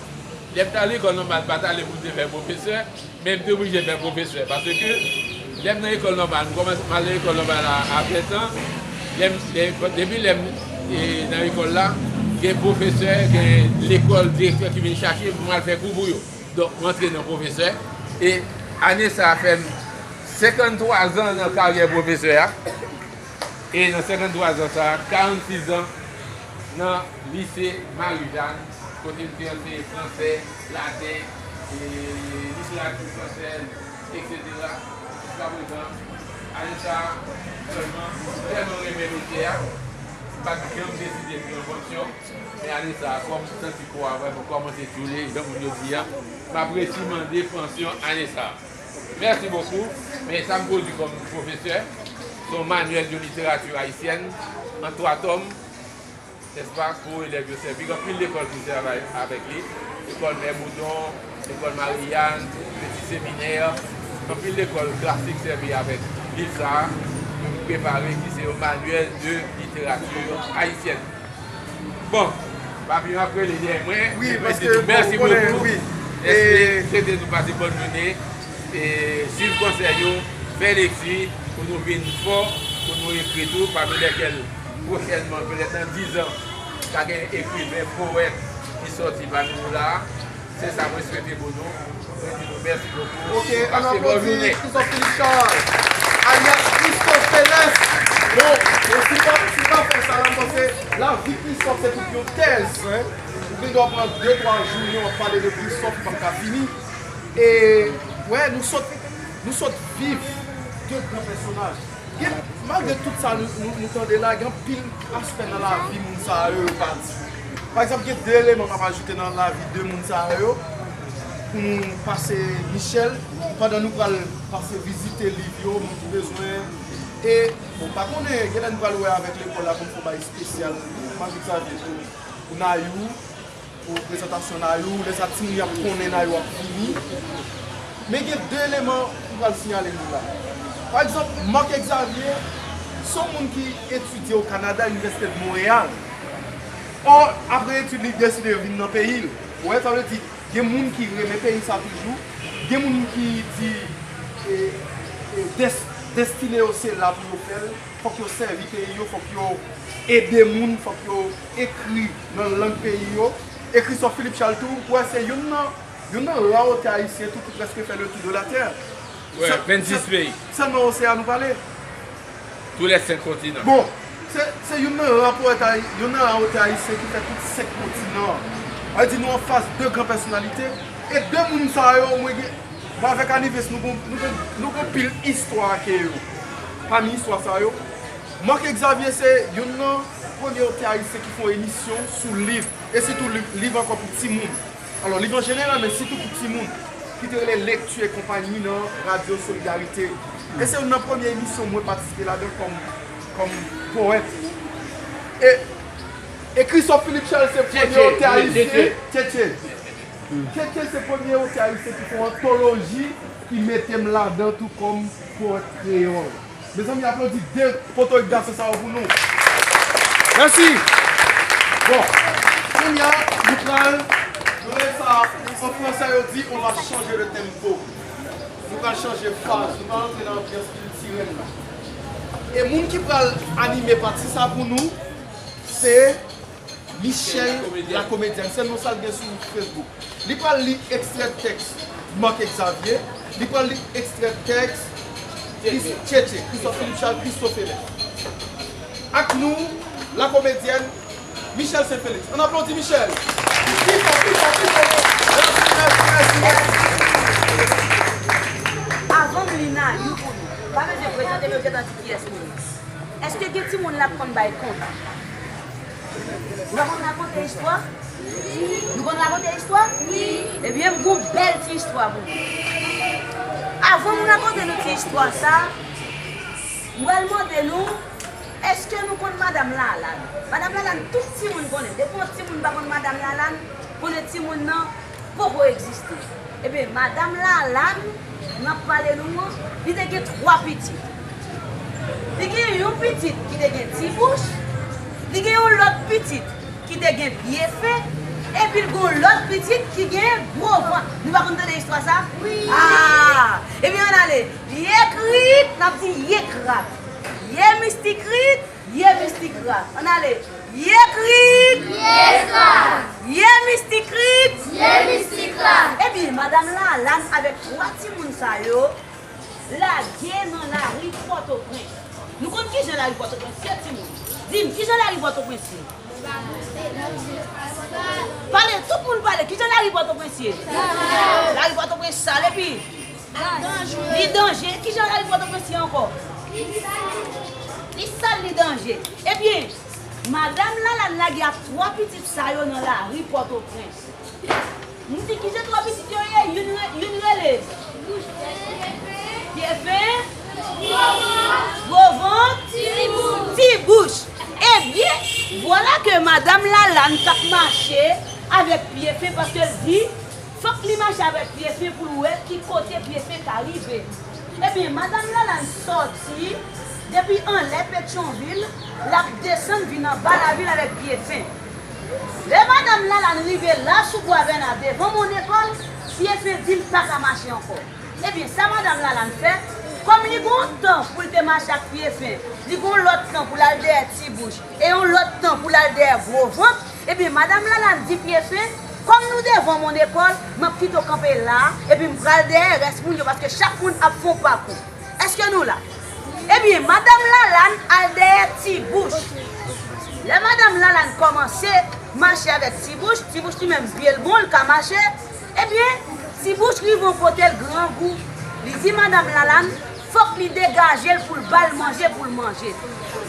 lè m t al lekòl nòmal, m pa t ale pou m te fè pwofesè. Men m te oblije fè pwofesè, paske lè m nan lekòl nòmal, m kòmanse, m al nan lekòl nòmal a, a venntan. Lè m, lè, depi lè m, e, nan lekòl la, gen pwofesè, gen lekòl, direktè ki vin chache m pou m al fè kou pou yo. Donk, m antre nan pwofesè. E ane sa a fè m senkanntwa zan nan karyè pwofesè a. E nan senkanntwa zan sa a, karannsis zan nan lise Marijàn, kote m te anseye fransè, laten, e literati fransèz, etsetera. Jiskaprezan, ane sa a sèlman, m tèlman renmen metye a, m pa t janm deside pran panksyon, men ane sa a, kòm m santi kò a vrèman kòmanse tchoule, jan moun yo di a, m ap resi mande pansyon ane sa a. Merci beaucoup. Men sa m pwodui kòm pwofesè, se yon manuel de littérature haïtienne an twa tòm, nèspa, pou elèv yo sèvi. Gen anpil lekòl ki sèvi avèk li. Lekòl Mè Boudon, lekòl Marie-Anne, Petit Séminaire, anpil lekòl klasik sèvi avèk liv sa a, pou prepare ki se yon manuel de littérature haïtienne. Bon, Papillon ap rele dèyè mwen. Wi, paske, bon, mèsi bokou. Wi. Èske, e, swete nou pase bòn jounen, e, swiv konsèy yo, fè lekti, pou nou vin fò, pou nou ekri tou, pami lèkèl Pwochènman, petèt nan diz an, ka gen ekriven, powèt ki sòti pami nou la a. Se sa mwen swete pou nou. Mwen di nou mèsi bokou. Ok, ann aplodi Christophe Philippe Charles, alyas Christophe Pélès. Bon, e si pa, si pa fè sa la, m panse lavi Christophe se tout yon tèz. Ou gen dwa pran de, twa jou, w ap pale de Christophe, ou p ap ka fini. E, wè, nou sot, nou sot viv de gran pèsonaj. Gen, malgre tout sa nou, nou, nou tande la, gen anpil aspè nan lavi moun sa yo yo pa di. Pa egzanp, gen de eleman m ap ajoute nan lavi de moun sa yo pou nou pase Michel, pandan nou pral pase vizite liv yo, moun ki bezwen. E, bon, m pa konnen, genlè nou pral wè avèk lekòl la pou n fè yon bagay espesyal, Marc Xavier, pou, pou Nayou. Pou prezantasyon Nayou, lè sa timoun yo ap konnen Nayou ap vini. Men gen de eleman m pral siyale nou la. Pa egzanp, Marc Xavier se yon moun ki etidye o Kanada, Inivèsite de Montréal. Ò, apre etid li deside vin nan peyi l. Ou wè, sa vle di, gen moun ki renmen peyi sa toujou. Gen moun ki di e, e, des, destine yo se la pou yo fè l. Fòk yo sèvi peyi yo, fòk yo ede moun, fòk yo ekri nan lang peyi yo. E Christophe Philippe Charles tou, ou wè se youn nan, youn nan ra otè ayisyen tou ki prèske fè le tour de la terre. Wè, vennsis peyi. Sèlman oseyan nou pale. Tous les cinq continents. Bon, se, se youn nan ra powèt ayi-, youn nan ra otè ayisyen ki fè tout senk kontinan an. Sa vle di nou anfas de gran pèsonalite. E de moun sa yo, mwen gen, mwen avèk Anives, nou gon, nou gon, nou gon pil istwa ake yo. Pami istwa sa yo, Marc Xavier se youn nan premye otè ayisyen ki fè yon emisyon sou liv, e sitou liv, liv ankò pou timoun. Alò, liv an jeneral, men sitou pou timoun, ki te rele Lekti e Konpayi nan Radyo Solidarite. E se youn nan premye emisyon mwen patisipe ladan kòm, kòm powèt. E, e Christophe Philippe Charles se premye otè ayisyen. Tchetche. Tchetche se premye otè ayisyen ki fè yon antoloji ki mete m ladan tou kòm powèt kreyòl. Mezanmi, aplodi de potorik gason sa yo pou nou. Mèsi. Bon, kounye a, nou pral, nou rele sa, an fransè yo di, on va changer de tempo. Nou pral chanje faz, nou pral antre nan anbyans kiltirèl la. E moun ki pral anime pati sa pou nou, se Michel la comédienne, se non sa l gen sou Facebook. Li pral li ekstrè tèks Marc Xavier, li pral li ekstrè tèks Chris-, Tchetche, Christophe Philippe Charles, Christophe Philippe. Ak nou, la comédienne Michel Saint Félix. Ann aplodi Michel. Pi fò, pi fò, pi fò. Mèsi, mèsi, mèsi, mèsi. Avan m li Nayou pou nou, pa bezwen prezante m, yo gentan di kiyès mwen ye. Èske gen timoun la k konn bay kont? Nou pa konn rakonte istwa? Nou konn rakonte istwa? Wi. Ebyen, m gon bèl ti istwa pou nou. Avan m rakonte nou ti istwa sa, m pral mande nou, èske nou konn Madanm Lalane? Madanm Lalane, tout timoun konnen. Depi yon timoun pa konn Madanm Lalane, konnen timoun nan poko egziste. Ebyen, Madanm Lalane, n ap pale nou an, li te gen twa pitit. Li gen yon pitit ki te gen ti bouch, li gen yon lòt pitit ki te gen pye fen, epi l gen yon lòt pitit ki gen gwo vant. Nou pa konn tande istwa sa? Wi. Ah! Ebyen, ann ale. Ye krit, n ap di ye krat. Ye mistikrit, ye mistikrat. Ann ale. Ye krik! Ye krat! Ye mistikrit! Ye mistikrat! Ebyen, Madanm Lalane avèk twa timoun sa yo lage nan lari Pòtoprens. Nou konn kijan lari Pòtoprens ye, timoun? Di m, kijan lari Pòtoprens ye? Pale, tout moun pale. Kijan lari Pòtoprens ye? Lari Pòtoprens sal, epi? Li danje. Kijan lari Pòtoprens ye ankò? Li sal, li danje. Ebyen, Madanm Lalane lage ak twa pitit sa yo nan lari Pòtoprens. M di, kijan twa pitit yo ye? Youn re-, youn rele Pye fen, gwo vant, ti bouch. Ebyen, vwala ke Madanm Lalane t ap mache avèk pye fen, paske l di, fòk li mache avèk pye fen pou l wè ki kote pye fen ka rive. Ebyen, Madanm Lalane sòti depi anlè Petyonvil, l ap desann vin anba lavil avèk pye fen. Lè Madanm Lalane rive la sou Bwa Bèna devan Mon Ekòl, pye fen di l pa ka mache ankò. Ebyen, sa Madanm Lalane fè, Kòm li gen yon tan pou l te mache ak Pyefen, li gen yon lòt tan pou l al dèyè Ti Bouch, e yon lòt tan pou l al dèyè Gwo Vant, ebyen, madanm Lalane di Pyefen, kòm nou devan Mòn Ekòl, m ap kite w kanpe la a, epi m pral dèyè rès moun yo, paske chak moun ap fè yon pakou. Èske nou la? Ebyen, madanm Lalane al dèyè Ti Bouch. Lè madanm Lalane kòmanse mache avèk Ti Bouch, Ti Bouch li menm pye l bon, l ka mache. Ebyen, Ti Bouch rive yon kote l grangou. Li di madanm Lalane, fòk li degaje l pou l ba l manje pou l manje.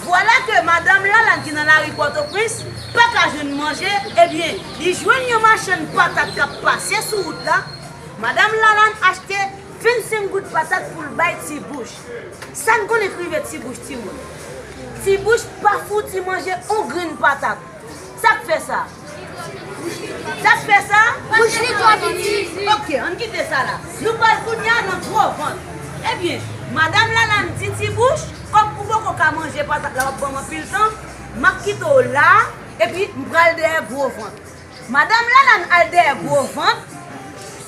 Vwala ke madanm Lalane ki nan lari Pòtoprens pa ka jwenn manje, ebyen, li jwenn yon machann patat k ap pase sou wout la. Madanm Lalane achte vennsenk goud patat pou l bay Ti Bouch. Sa n konnen k rive Ti Bouch, timoun? Ti Bouch pa fouti manje yon grenn patat. Sa k fè sa? Sa k fè sa? Bouch li twò piti. Ok, ann kite sa la. Nou pral kounye a nan Gwo Vant. Ebyen, madanm Lalane di Ti Bouch, kòm ou poko ka manje patat la, w ap ban m anpil tan, m ap kite w la, epi m pral dèyè Gwo Vant. Madanm Lalane al dèyè Gwo Vant.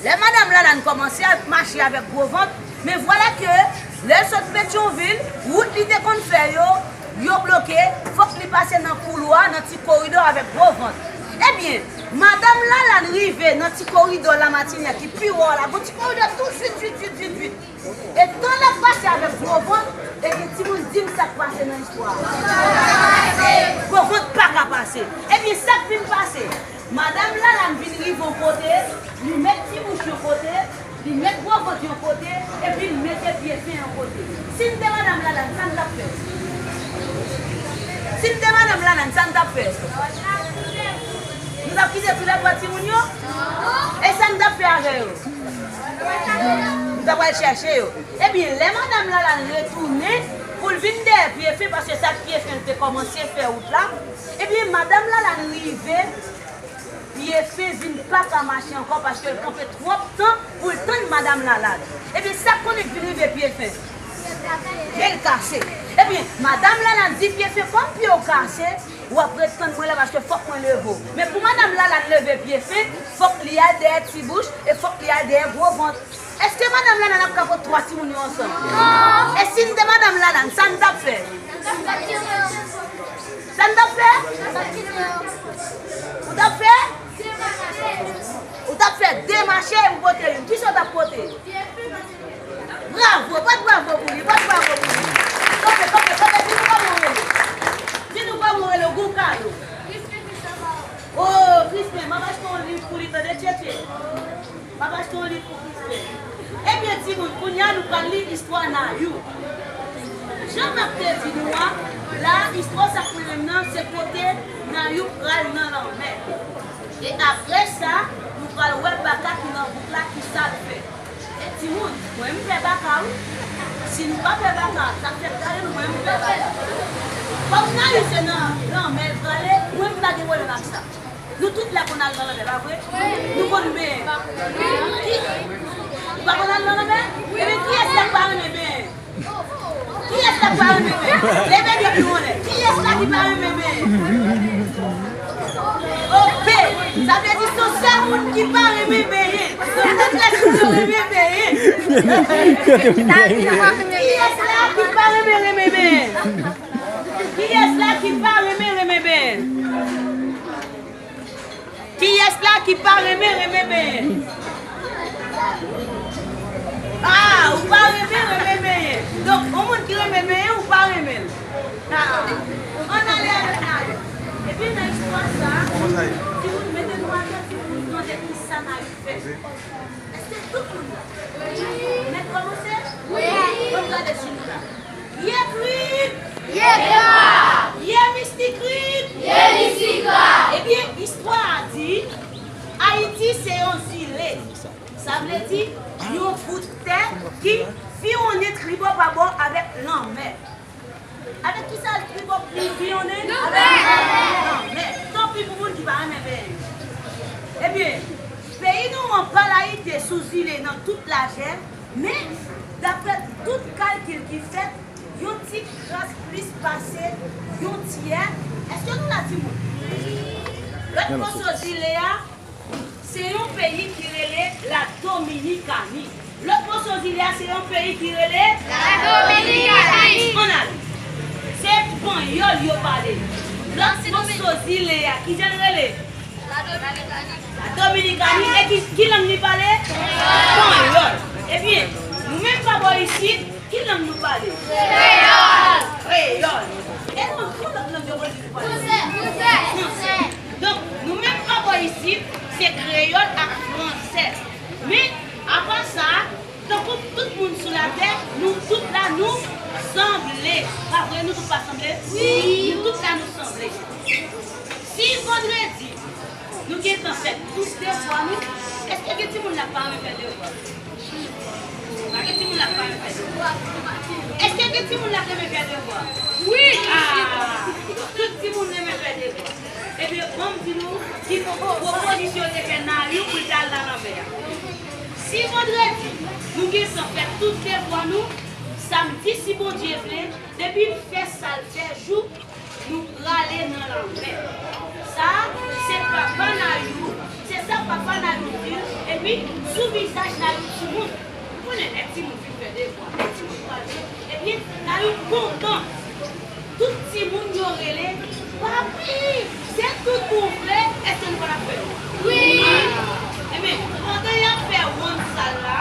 Lè madanm Lalane kòmanse ap mache avèk Gwo Vant, men vwala ke lè l sot Petyonvil, wout li te konn fè yo, yo bloke, fòk li pase nan koulwa, nan ti koridò avèk Gwo Vant. Ebyen, madanm Lalane rive nan ti koridò Lamatinyè ki pi wo a la, gon ti koridò tou jwit, jwit, jwit, jwit, jwit. E tan l ap pase avèk Gwo Vant, ebyen, timoun, di m sa k pase nan istwa a. Gwo Vant pa ka pase. Ebyen, sa k vin pase? Madanm Lalane vin rive yon kote, li met Ti Bouch yon kote, li met Gwo Vant yon kote, epi l mete Pyefen yon kote. Si n te madanm Lalane, sa n t ap fè? Si n te madanm Lalane, sa n t ap fè? Nou t ap kite toulètwa timoun yo? E sa n t ap fè avè yo? Nou ta pral chèche yo. Ebyen, lè madanm Lalane retounen pou l vin dèyè Pyefen, paske sa k Pyefen te kòmanse fè wout la, ebyen, madanm Lalane rive, Pyefen vin pa ka mache ankò paske l kanpe twòp tan pou l tann madanm Lalane. Ebyen, sa k konnen k vin rive Pyefen? Pye l kase. Ebyen, madanm Lalane di Pyefen, kòm pye w kase, w ap ret tann mwen la paske fòk mwen leve w. Men pou madanm Lalane leve Pyefen, fòk li al dèyè Ti Bouch e fòk li al dèyè Gwo Vant. Èske madanm Lalane ap ka pot twa timoun yo ansanm? Non. E si n te madanm Lalane, sa n t ap fè? Sa n t ap fè? Ou t ap fè? Ou t ap fè de mache pou pote youn. Kisa w t ap pote? Bravo! Bat bravo pou li! Bat bravo pou li! Kanpe, kanpe, kanpe! Di nou kòman w rele. Di nou kòman w rele, w gen yon kado. Oh, Krispen, m ap achte yon liv pou li, tande, Tchetche. M ap achte yon liv pou Krispen. Ebyen, timoun, kounye a nou pral li istwa Nayou. Jan m ap te di nou a, la, istwa sa k mennen m nan, se kote Nayou pral nan lanmè. E apre sa, nou pral wè baka ki nan bouk la, ki sa l fè. E timoun, mwen m pè baka wi. Si nou pa pè baka, sa fè gade nou, mwen m pè baka. Kòm Nayou se nan lanmè l prale, mwen m pa gen pwoblèm ak sa. Nou tout la konn al nan lanmè, pa vre? Nou konn benyen. Ki, ou pa konn al nan lanmè? Ebyen, kiyès la k pa renmen benyen? Kiyès la k pa renmen benyen? Leve men nou anlè. Kiyès la ki pa renmen benyen? Oke. Sa vle di se yon sèl moun ki pa renmen benyen. Donk, tout lèzòt yo renmen benyen. Kiyès la ki pa renmen, renmen benyen? Kiyès la ki pa renmen, renmen benyen? Kiyès la ki pa renmen, renmen benyen? Ah, ou pa renmen, renmen benyen. Donk, yon moun ki renmen benyen, ou pa renmen l. Ah, ann ale avèk Nayou. Epi nan istwa sa, timoun, mete nou atò, timoun, nou tande ki sa Nayou fè. Èske tout moun la? Wi. Mèt kòmanse? Wi. Bon, gade sou nou la. Ye krik! Ye krak! Ye mistik krik! Ye mistik krak! Ebyen, istwa a di, Ayiti se yon zile. Sa vle di, yon bout tè ki viwonnen tribò pa bò avèk lanmè. Avèk kisa tribò li viwonnen? Lanmè! Lanmè. Tanpri pou moun ki pa renmen benyen. Ebyen, peyi nou an pa layite sou zile nan tout lajè, men, daprè tout kalkil ki fèt, yon ti kras plis pase yon tyè. Èske nou la, timoun? Lòt moso zile a, se yon peyi ki rele La Dominikani. Lòt moso zile a se yon peyi ki rele Ladominikani. Ann ale. Se panyòl yo pale. Lòt moso zile a, kijan l rele? Ladominikani. E ki, ki lang li pale? Panyòl. Ebyen, nou menm pa bò isit, ki lang nou pale? Kreyòl. Kreyòl. E nan ki lòt lang yo pale? Fransè. Fransè. Donk, nou menm pa bò isit, se kreyòl ak fransè. Men, apa sa, tankou tout moun sou latè, nou tout la, nou sanble. Pa vre, nou tout pa sanble? Wi. Nou tout la, nou sanble. Si vandredi, nou gentan fè tout devwa nou, èske gen timoun la k pa renmen fè devwa? Pa gen timoun la k pa renmen fè devwa. Èske gen timoun la k renmen fè devwa? Wi! Ah, tout timoun renmen fè devwa. Ebyen, ban m di nou ki pwopozisyon yo te fè Nayou pou l te al nan lanmè a. Si vandredi, nou gentan fè tout devwa nou, samdi, si Bondye vle, depi l fè sa l fè jou, nou prale nan lanmè. Sa a, se papa Nayou, se sa papa Nayou di l, epi sou vizaj Nayou timoun. Ou konnen lè timoun fin fè devwa, lè timoun pral jwe, ebyen, Nayou kontan. Tout timoun yo rele, "Papi, se tout ou vle?" Èske nou pa t ap fè l? Wi! Ebyen, pandan y ap fè wonn sal la,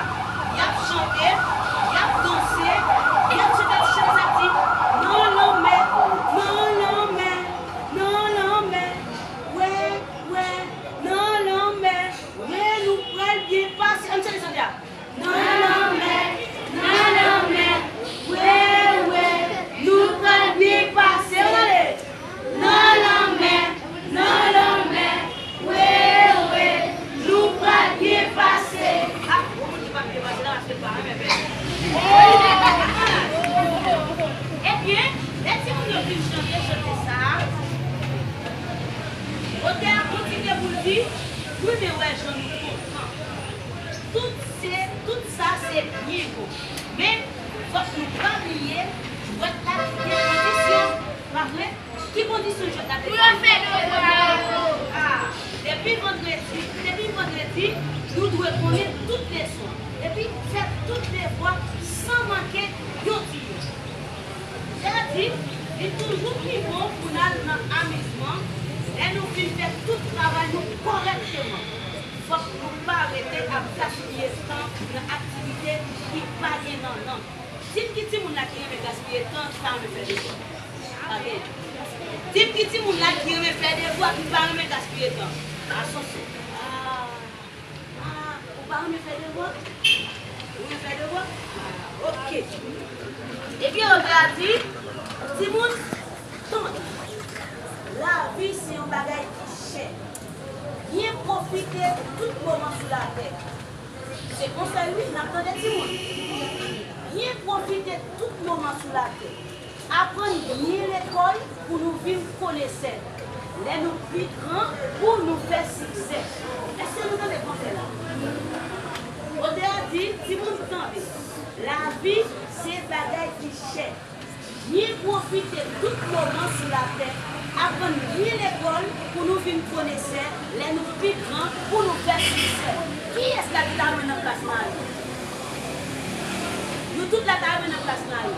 y ap chante, y ap danse, y ap chante ti chan sa k di, "Nan lanmè, nan lanmè, nan lanmè, wè, wè, nan lanmè, wè nou pral byen pase." Ann chante chante a. Nan lanmè, nan lanmè, wè, wè, nou pral byen pase. Ann ale. Nan lanmè, nan lanmè, wè, wè, nou pral byen pase. Ah, bon, moun ki pa byen pase la, paske l pa renmen fè. Ebyen, lè timoun yo fin chante chante sa a, otè a kontinye pou l di, wi, men wè jan nou kontan. Tout se, tout sa se byen bon. Men, fòk nou pa bliye, jwèt la gen kondisyon, pa vre? Ki kondisyon jwèt la te gen? Pou yo fè devwa yo. Ah, depi vandredi, depi vandredi, nou dwe konnen tout leson an. Epi fè tout devwa san manke yon ti yo. Sa di, li toujou pi bon pou n al nan amizman lè nou fin fè tout travay nou kòrèkteman. Fòk nou pa rete ap gaspiye tan nan aktivite ki pa gen nannan. Di m ki timoun la ki renmen gaspiye tan, ki pa renmen fè devwa? Pa gen. Di m ki timoun la ki renmen fè devwa, ki pa renmen gaspiye tan? Asonse. Ah, ah, ou pa renmen fè devwa? Ou renmen fè devwa? Ah, oke. Ebyen, otè a di, timoun, tande. Lavi se yon bagay ki chè. Byen pwofite tout moman sou latè. Se konsèy wi, n ap tande timoun. Byen pwofite tout moman sou latè. Aprann byen lekòl pou nou vin konesè. Lè nou pi gran, pou nou fè siksè. Èske nou tande konsèy la? Otè a di, timoun tande. Lavi se bagay ki chè. Byen pwofite tout moman sou latè, aprann byen lekòl pou nou vin konesè, lè nou pi gran, pou nou fè siksè. Kiyès la ki ta renmen nan plas Nayou? Nou tout la ta renmen nan plas Nayou.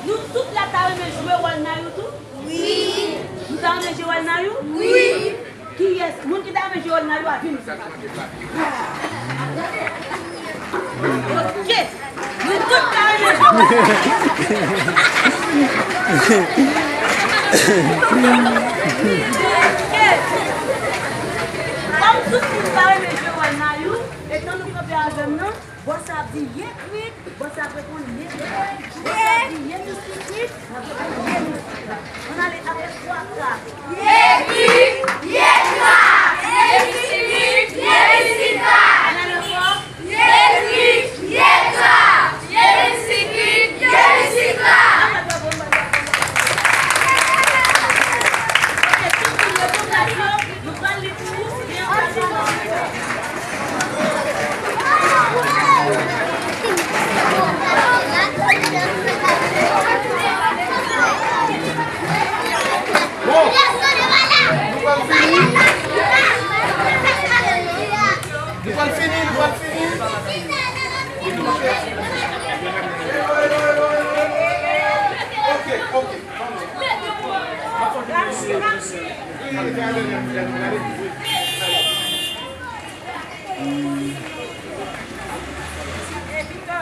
Nou tout la ta renmen jwe wòl Nayou tou? Wi. Nou ta renmen jwe wòl Nayou? Wi. Kiyès? Moun ki ta renmen jwe wòl Nayou a vini. Ok. Nou tout ta renmen jwe wòl Nayou. Ok. Kòm tout moun ta renmen jwe wòl Nayou, etan nou kanpe avè m nan, bò sa ap di ye kwik, bò sa ap reponn ye kwik, bò sa ap di ye miskikit, n ap reponn ye miskikit. Ann ale avèk twa ka. Ye kwik, ye kwik, ye miskikit, ye miskikit. Ann ale ankò. Ye kwik, ye kwik, ye miskikit, ye miskikit. Ann bat bravo, ann bat bravo, ann bat bravo. Ok, tout moun reponn la, nou pral li pou ou, oubyen ann bat bravo.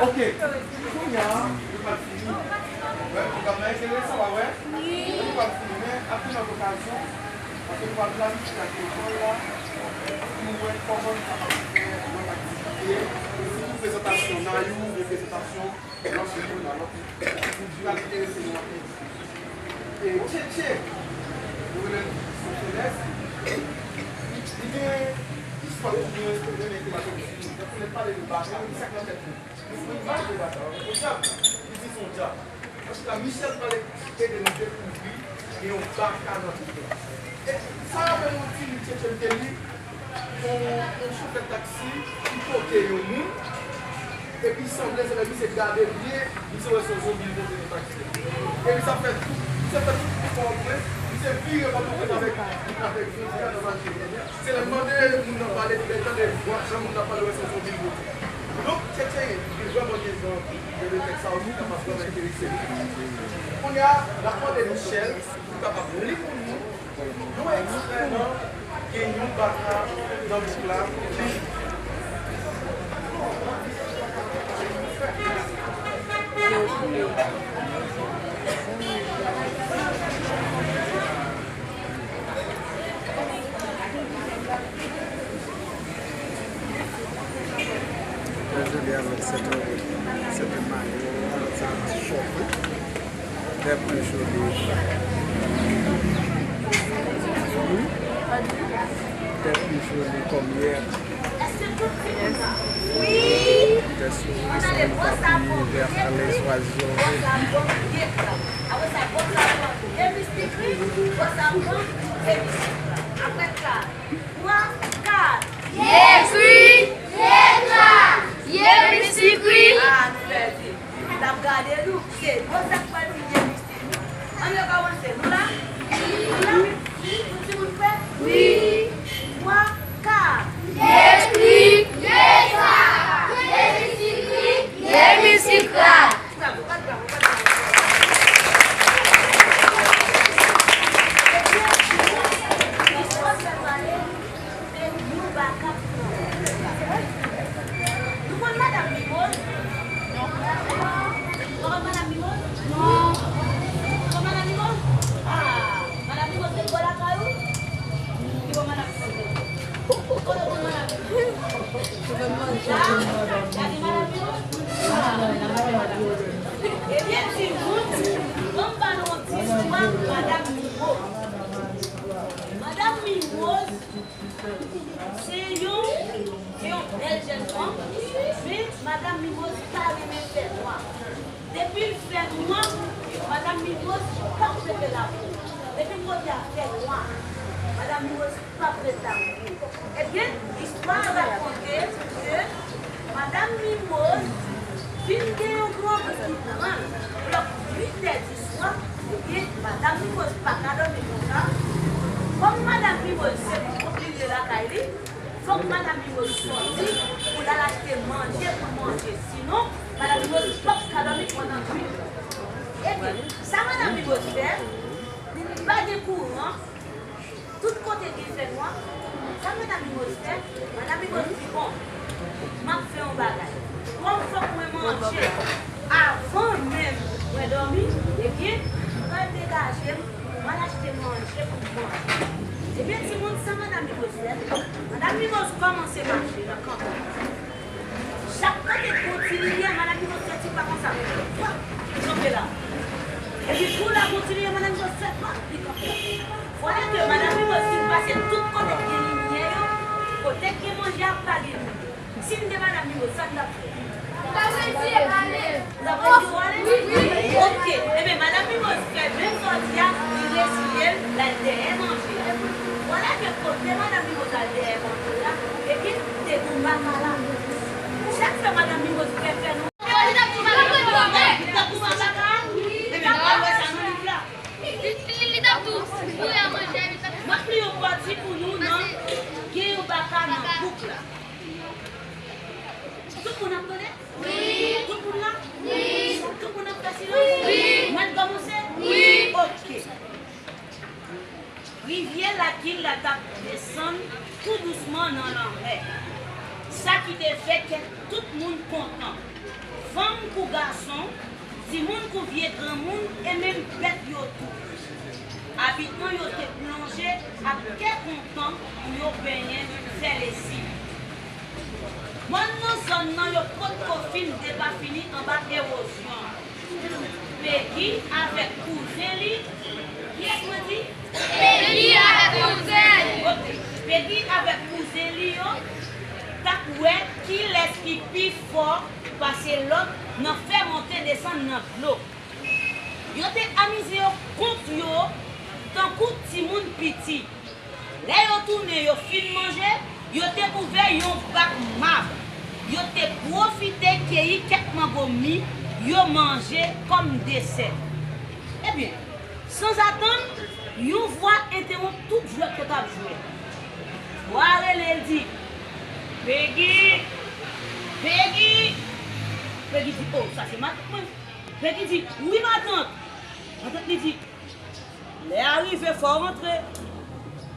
Ok. Kounye a, nou pral fini. Wè, pwogram nan enteresan, w a wè. Nou pral fini, men ap gen lòt okazyon, paske nou pral planifye ak lekòl la, pou nou wè kòman nou kapab fè lòt aktivite, sitou prezantasyon Nayou, oubyen prezantasyon lòt moun, lòt moun. Li pral enterese nou anpil. E Tchetche, nou rele l Sou Selès, li gen istwa li byen renmen te pase. Donk, lè l pale de baka, li sa k nan tèt li. Li pran imaj de baka. Yon dyab, li di se yon dyab. Ansuit la, Michel pral ede nou dekouvri gen yon baka nan bouk la. E sa rapèl yon ti liv Tchetche m te li, yon, yon chofè taksi ki pote yon moun, epi sanble se lè misye gade byen, misye wè se yon zonbi li pote nan taksi a. Epi sa fè tout, misye fè tout efò pou mwen, misye vire Pòtoprens avèk, avèk jodi a nan mache. Se lè m mande moun nan pale, epi lè l tande vwa, jan moun nan pale, wè se yon zonbi li pote. Donk, Tchetche, li vrèman gen jan de tèks sa yo ki kapab vrèman enterese m. Kounye a, n ap mande Michel pou l kapab li pou nou yon ekstrè nan Gen yon baka nan bouk la. Jodi a, se te, se te mayo, se te chòk, wi. Tèt mwen chole. Tèt mwen chole kòm yè. Tèt souri san li pa fini, tèt alèz, swazi. Apre sa, twa, kat. Yekri, yekra, yemisikri. Ah, nou pèdi. N ap gade nou. Se bon sa k pral vin yemisikri. Ann rekòmanse. Nou la? Nou la? Tout timoun prè? Wi. Twa, kat. Yekri, yekra, yemisikri, yemisikra. Bravo, bat bravo, bat bravo. Ebyen, istwa sa pale de yon baka. Nou konn Madanm Mimoz? Nou konn Madanm Mimoz? Non. Nou konn Madanm Mimoz? Ah, Madanm Mimoz te bò lakay ou? Ki bò Madanm Mimoz te? Kote w konn Madanm Mimoz? Ebyen, timoun, ban m ba nou yon ti istwa Madanm Mimoz. Madanm Mimoz se yon, se yon bèl jèn fanm, men Madanm Mimoz pa renmen fè nwa. Depi l fè nwa, Madanm Mimoz p ap rete lapou. Depi kote a fè nwa, Madanm Mimoz p ap ret la pou ou. Ebyen, istwa a rakonte ke Madanm Mimoz fin gen yon grangou ki pran l. Lè uit è di swa, ebyen, Madanm Mimoz pa ka dòmi konsa. Kòm Madanm Mimoz se pou kontinye lakay li, fòk Madanm Mimoz sòti pou l al achte manje pou l manje. Sinon, Madanm Mimoz p ap ka dòmi pandan nuit. Ebyen, sa Madanm Mimoz fè, pa gen kouran, tout kote gen fènwa. Sa Madanm Mimoz fè? Madanm Mimoz di, bon, m ap fè yon bagay. Kòm fòk mwen manje avan menm mwen dòmi, ebyen, m pral degaje m, m al achte manje pou m manje. Ebyen, timoun, sa Madanm Mimoz fè? Madanm Mimoz kòmanse mache nan kanpay. Chak kote gon ti limyè, Madanm Mimoz fè ti pa konsa, pap, tonbe la. Epi kou la gon ti limyè, Madanm Mimoz fè pap, li kanpe. Vwala ke Madanm Mimoz fin pase tout kote k gen limyè yo, kote k gen manje a pa gen limyè. Si n te Madanm Mimoz, sa n t ap fè? N t ap retire ale. N t ap retire ale? Wi, wi. Oke. Ebyen, Madanm Mimoz fè menm sa w di a, li retire l, l al dèyè manje a. Vwala ke kote Madanm Mimoz al dèyè manje a, ebyen, te gon baka la. Sa k fè Madanm Mimoz prefere nou. Li t ap touye baka a? Ebyen, n ap wè sa nan liv la. Li, li, li t ap tou boure a manje a, li t ap. M ap li yon pati pou nou nan Gen yon baka nan bouk la. Tout moun ap tande? Wi. Tout moun la? Wi. Tout moun ap fè silans? Lakil la t ap desann tou dousman nan lanmè, sa ki te fè kè tout moun kontan. Fanm kou gason, timoun kou vye granmoun e menm bèt yo tou. Abitan yo te plonje ak kè kontan pou yo benyen, fè lesiv. Mòn nan zòn nan yo potko fin depafini anba ewozyon an. Pegi avèk kouzen li, kiyès mwen di? Pegi avèk kouzen li. Ok. Pegi avèk kouzen li yo t ap wè kilès ki pi fò pase lòt nan fè monte desann nan dlo. Yo te amize yo kont yo tankou timoun piti. Lè yo tounen yo fin manje, yo te ouvè yon bak mab. Yo te pwofite keyi kèk mango mi yo manje kòm desè. Ebyen, sanzatann, yon vwa entewonp tout jwèt yo t ap jwe. Vwa a rele, l di, "Pegi! Pegi!" Pegi di, "O, sa se matant mwen." Pegi di, "Wi, matant." Matant li di, "Lè a rive, fò w rantre.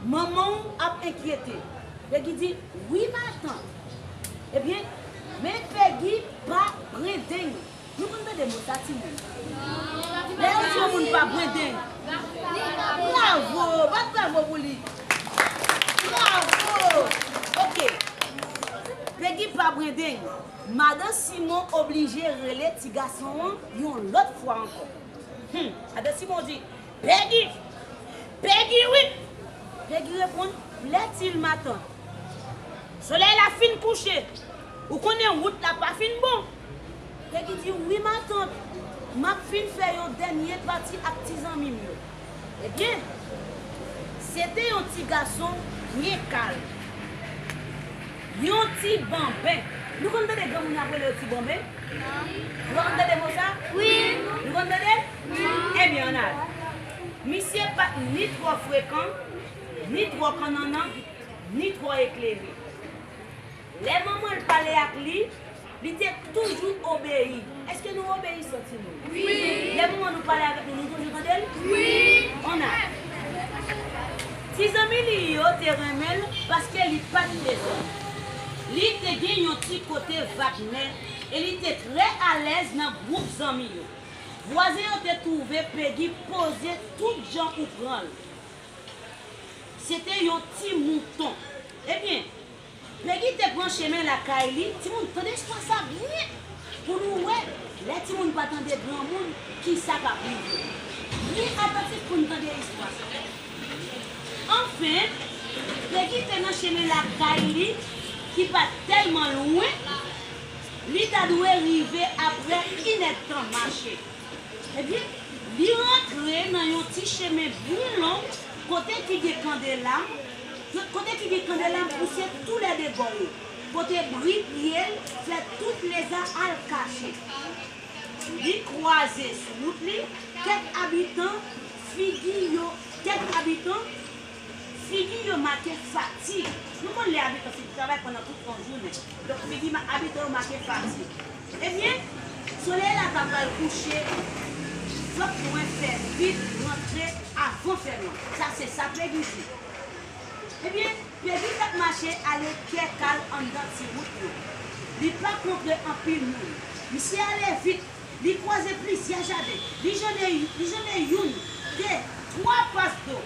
Manman w ap enkyete." Pegi di, "Wi, matant." Ebyen, men Pegi pa brendeng. Nou konn tande mo sa, timoun? Lè yo di yon moun pa brendeng. Bravo! Bat bravo pou li. Bravo! Ok. Pegi pa brendeng. Madan Simon oblije rele ti gason an yon lòt fwa ankò. Hmm, Madan Simon di, "Pegi! Pegi, wi!" Pegi reponn, "Plaît-il, matant? Solèy la fin kouche. Ou konnen wout la pa fin bon." Pegi di, "Wi, matant. M ap fin fè yon dènye pati ak ti zanmi m yo." Ebyen, se te yon ti gason byen kal. Yon ti banben. Nou konn tande granmoun ap rele yo ti banben? Nou konn tande mo sa? Wi. Nou konn tande? Wi. Ebyen, ann ale. Misye pa t ni twò frekan, ni twò kannannan, ni twò eklere. Lè manman l pale ak li, li te toujou obeyi. Èske nou obeyisan, timoun? Wi. Lè manman nou pale avèk nou, nou toujou tande l? Wi. Ann ale. Ti zanmi li yo te renmen l paske li pa t dezòd. Li te gen yon ti kote Wagner e li te trè alèz nan gwoup zanmi yo. Vwazen yo te twouve Pegi poze tout jan ou pran l. Se te yon ti mouton. Ebyen, Pegi te pran chemen lakay li. Timoun, tande istwa sa byen pou nou wè lè timoun pa tande granmoun, kisa k ap rive. Byen atantif pou n tande istwa sa. Anfen, Pegi te nan chemen lakay li ki pa t tèlman lwen, li ta dwe rive apre inèdtan mache. Ebyen, li rantre nan yon ti chemen byen long kote ki gen kandelab, kote ki gen kandelab pouse toulède bò yo, kote bri pye l fè tout leza al kache. Li kwaze sou wout li kèk abitan, figi yo, kèk abitan, figi yo make fatig. Nou konn lè abitan fin travay pandan tout yon jounen. Donk, figi ma-, abitan yo make fatig. Ebyen, solèy la ta pral kouche, fòk mwen fè vit rantre avan fènwa. Sa se sa Pegi di. Ebyen, Pegi t ap mache ale kè kal anndan ti wout yo. Li pa kontre anpil moun. Misye ale vit. Li kwaze plizyè jaden. Li janbe, li janbe youn, de, twa pas do.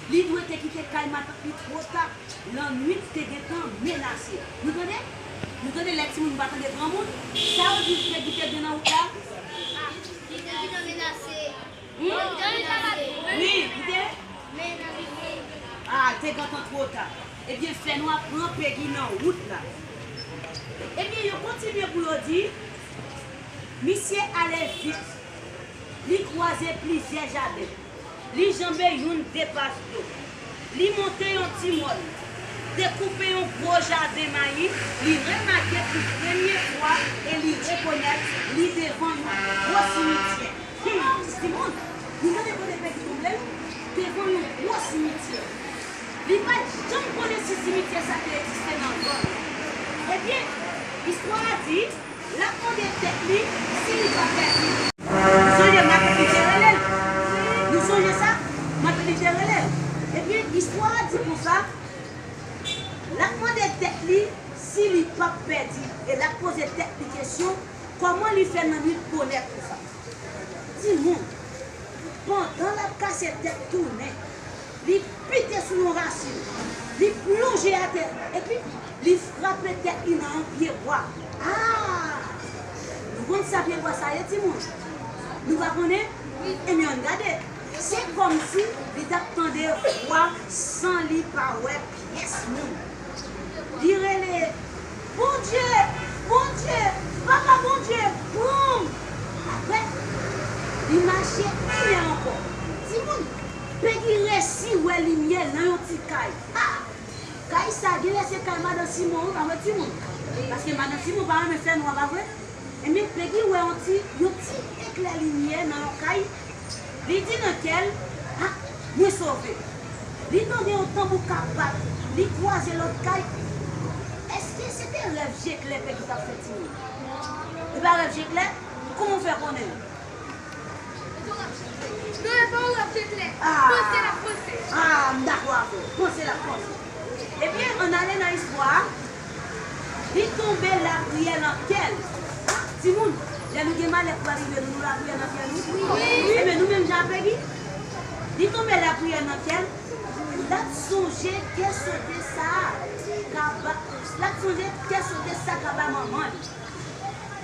Li dwe te kite kay matant li twò ta. Lannwit te gentan menase. Nou tande? Nou tande lè timoun pa tande granmoun? Sa yo di Pegi te gen nan wout la? Li te gentan menase. Hmm? Wi, li te? Menase. A, te gentan twò ta. Ebyen, fènwa pran Pegi nan wout la. Ebyen, yo kontinye pou yo di, misye ale vit. Li kwaze plizyè jaden. Li janbe youn de pas do. Li monte yon ti mòn. Dekoupe yon gwo jaden mayi, li remake pou premye fwa e li rekonèt li devan yon gwo simityè. Hmm, timoun, nou tande kote Pegi tonbe l? Devan yon gwo simityè. Li pa t janm konnen si simityè sa te egziste nan zòn nan. Ebyen, istwa a di, l ap mande tèt li si li pa pèdi. Nou sonje matant li te rele l. Nou sonje sa? Matant li te rele l. Ebyen, Istwa a di konsa, l ap mande tèt li si li p ap pèdi, e l ap poze tèt li kesyon, kòman li fè nan nwit bonè konsa. Timoun, pandan l ap kase tèt tounen, li pite sou yon rasin, li plonje atè, epi li frape tèt li nan yon pye bwa. Ah! Nou konn sa pye bwa sa ye, timoun? Nou pa konnen? Ebyen, ann gade. Se kòmsi li t ap tande vwa san li pa wè pyès moun. Li rele, Bondye! Bondye! Papa Bondye! Pran m! Apre, li mache anlè ankò. Timoun, Pegi resi wè limyè nan yon ti kay. Ah! Kay sa genlè se kay madan Simon wi, pa vre timoun? Paske madan Simon pa renmen fènwa, pa vre? Ebyen, Pegi wè yon ti, yon ti eklè limyè nan yon kay. Li di nan kè l, ah, mwen sove. Li tande yon tanbou k ap bat. Li kwaze lòt kay. Èske se te rèv je klè Pegi t ap fè timoun? E pa rèv je klè? Kòman w fè konnen? Non, e pa yon rèv je klè. Ah. Panse l ap panse. Ah, m dakò avè w. Panse l ap panse. Ebyen, ann ale nan istwa a. Li tonbe lapriyè nan kè l. Timoun, lè nou gen malè k pral rive nou, nou lapriyè nan kè nou? Wi. Ebyen, nou menm jan ak Pegi. Li tonbe lapriyè nan kè l. L ap sonje kè sote sa a k ap ba, l ap sonje kè sote sa k ap ba manman l.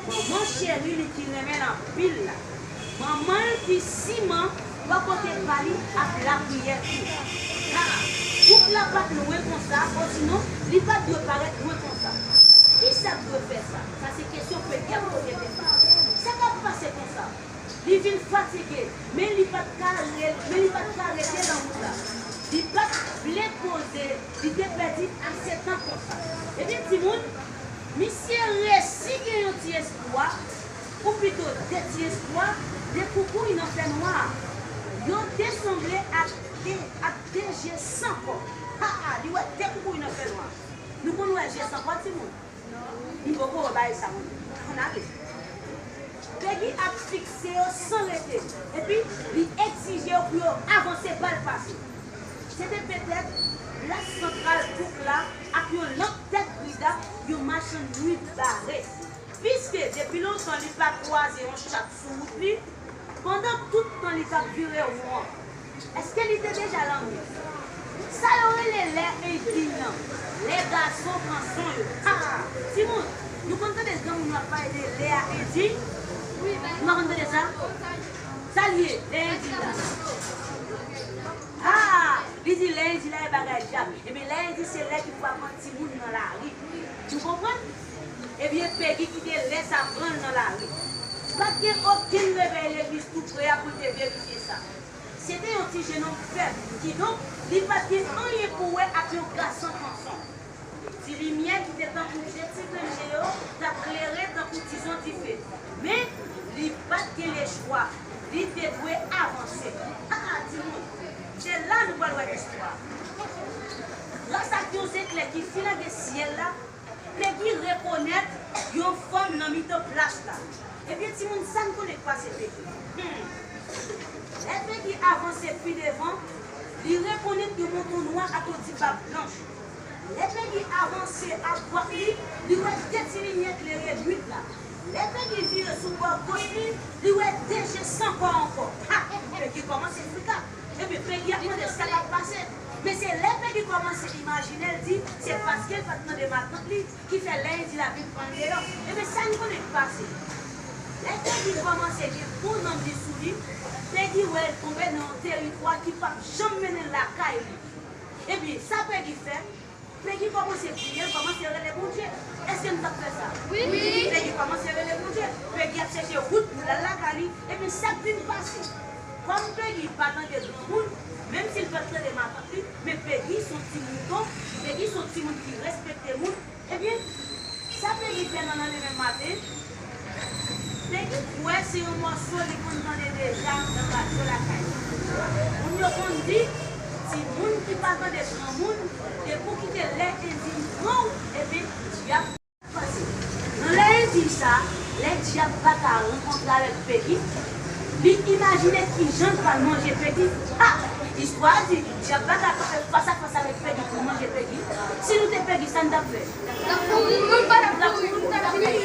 Manman cheri li ki renmen l anpil la. Manman l ki siman bò kote pa li ap lapriyè tou. Ha! Wout la pa t lwen konsa, osinon, li pa t dwe parèt lwen konsa. Kisa k dwe fè sa? Sa se kesyon Pegi ap poze tèt li. Sa k ap pase konsa? Li vin fatige, men li pa t ka re-, men li pa t ka rete nan wout la. Li pa t vle poze, li te pèdi ase tan konsa. Ebyen, timoun, misye resi gen yon ti espwa, ou pito de ti espwa, de koukouy nan fènwa a. Yo te sanble ak de, ak de je san kò. Ha, ha, li wè de koukouy nan fènwa a. Nou konn wè je san kò, timoun? M poko wè bagay sa mwen. Ann ale. Pegi ap fikse yo san rete, epi li egzije yo pou yo avanse pa l pase. Se te petèt plas santral bouk la ak yon lanp tèt gridap yon machann nwit bare. Piske depi lontan li pa kwaze yon chat sou wout li, pandan tout tan li t ap vire won an. Èske li te deja lanmou? Sa yo rele lè endin nan, lè gason pran son yo. Ha! Timoun, nou konn tande granmoun yo ap pale de lè a endin? Nou pa konn tande sa? Sa l ye, lè endin la? Ha! Li di lè endin la e bagay dyab. Ebyen, lè endin se lè ki pou ap pran timoun nan lari. Nou konprann? Ebyen, Pegi kite lè sa pran l nan lari. Pa t gen okenn revèy legliz tou pre a pou l te verifye sa. Se te yon ti jennonm fèb, kidonk, li pa t gen anyen pou wè ak yon gason pran son. Ti limyè ki te tankou je ti grenn je yo t ap klere tankou tizon dife. Men, li pa t gen lechwa. Li te dwe avanse. A, a, timoun, se la nou pral wè istwa. Gras ak yon zeklè ki filange syèl la, Pegi rekonèt yon fanm nan mitan plas la. Ebyen, timoun, sa n konnen k pase Pegi? Hmm. Lè Pegi avanse pi devan, li rekonèt yon manto nwa ak yon ti bab blanch. Lè Pegi avanse adwat li, li wè de ti limyè klere nwit la. Lè Pegi vire sou bò goch li, li wè de je san kò ankò. Ha! Pegi kòmanse frika. Ebyen, Pegi ap mande sa k ap pase. Men se lè Pegi kòmanse imajine l di se paske l pa t tande matant li ki fè lè endin la vin pran l deyò. Ebyen, sa n konnen k pase? Lè Pegi kòmanse gen bon nanm li sou li, Pegi wè l tonbe nan yon teritwa ki p ap janm mennen l lakay li. Ebyen, sa Pegi fè? Pegi kòmanse priye, l kòmanse rele Bondye. Èske n t ap fè sa? Wi. Pegi kòmanse rele Bondye. Pegi ap chèche wout pou l al lakay li. Ebyen, sa k vin pase? Kòm Pegi pa tande granmoun, menm si l pa t tande matant li, men Pegi se yon ti mouton, Pegi se yon timoun ki respekte moun. Ebyen, sa Pegi fè nan landemen maten, Pegi kwè se yon mòso li konn tande deja nan radyo lakay li. Moun yo konn di, timoun ki pa tande granmoun, depi w kite lè endin pran w, ebyen, dyab pase. Nan lè endin sa, lè dyab pa ka rankontre avèk Pegi, li imajine kijan l pral manje Pegi. Ha! Istwa a di, dyab la t ap fè fas a fas avèk Pegi pou manje Pegi. Si nou te Pegi, sa n t ap fè? N t ap mouri, nou pa t ap mouri, nou t ap fini.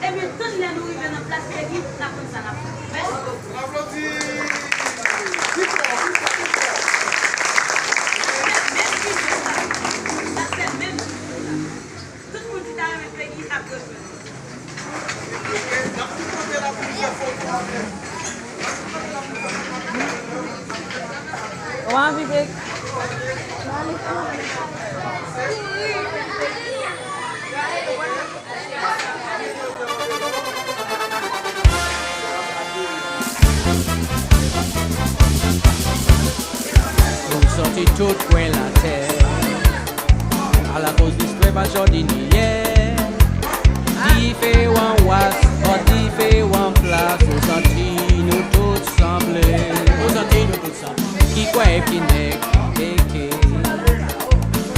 Ebyen, tann lè nou rive nan plas Pegi, n ap konn sa n ap fè. Mèsi bokou. N aplodi. Pi fò, pi fò, pi fò. N ap fè menm videyo la. N ap fè menm videyo la. Tout moun ki ta renmen Pegi ap jwenn. Ou anvi Pegi? Nou sòti tout kwen latè. Alakoz listwa pa jòdiniyè. Diferan ras, bò diferan plas, ou santi nou tout sanble. Ou santi nou tout sanble. Ki kwè, ki nèg, ki beke,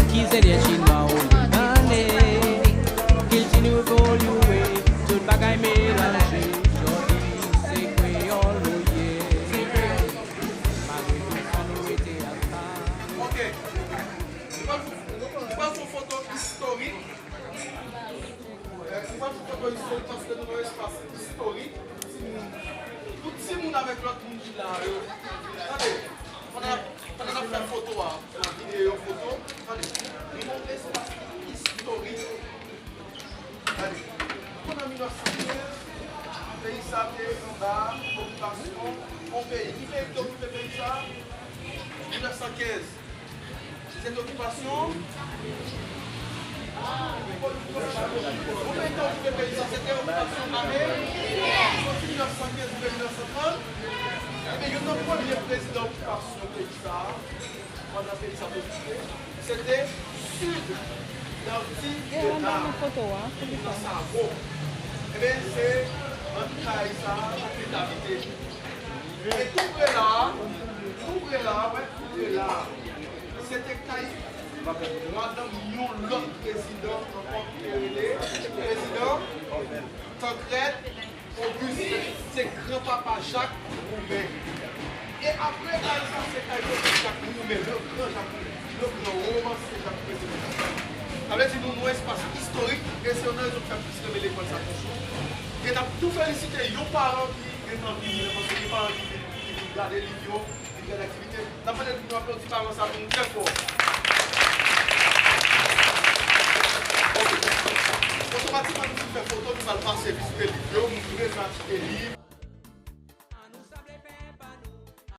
ki endyen, chinwa ou libane. Kilti nou evolye, tout bagay melanje. Jòdi se kreyòl nou ye. Malgre tout sa nou rete a sa. Ok. Nou pral fè, nou pral fè yon foto istorik. Eh, nou pral fè yon foto istorik paske nou nan yon espas istorik. Timoun, tout timoun avèk lòt moun ki la yo. Tande, pandan, pandan n ap fè foto a, videyo foto, tande, nou nan yon espas istorik. Gade, nou konn an mil nèf san kenz, peyi sa te anba okipasyon yon peyi. Ki peyi ki te okipe peyi sa? Mil nèf san kenz. Se te okipasyon. Yon peyi te okipe peyi sa, se te okipasyon ame. Soti mil nèf san kenz rive mil nèf san trant. Ebyen, youn nan premye prezidan okipasyon peyi sa, pandan peyi sa te okipe, se te Sid Darti Denard, ki nan Savo. Ebyen, se nan kay sa a li t abite. E tou pre la, tou pre la, wè, tou pre la, se te kay madanm yon lòt prezidan ankò ki te rele prezidan Tancrède Auguste, se granpapa Jak Goumen. E apre kay sa, se kay Pwofèt Jak Goumen, le gran Jak Goumen, le gran romansye Jak Goumen, se konsa. Sa vle di nou nan espas istorik, e se youn nan rezon ki fè m plis renmen lekòl sa toujou. E n ap tou felisite yon paran ki gentan vini, paske gen paran ki vin, ki vin gade liv yo, vin gade aktivite. N ap mande nou aplodi paran sa pou nou trè fò. Ok. Otomatikman, nou fin fè foto, nou pral pase vizite liv yo, moun ki bezwen achte liv,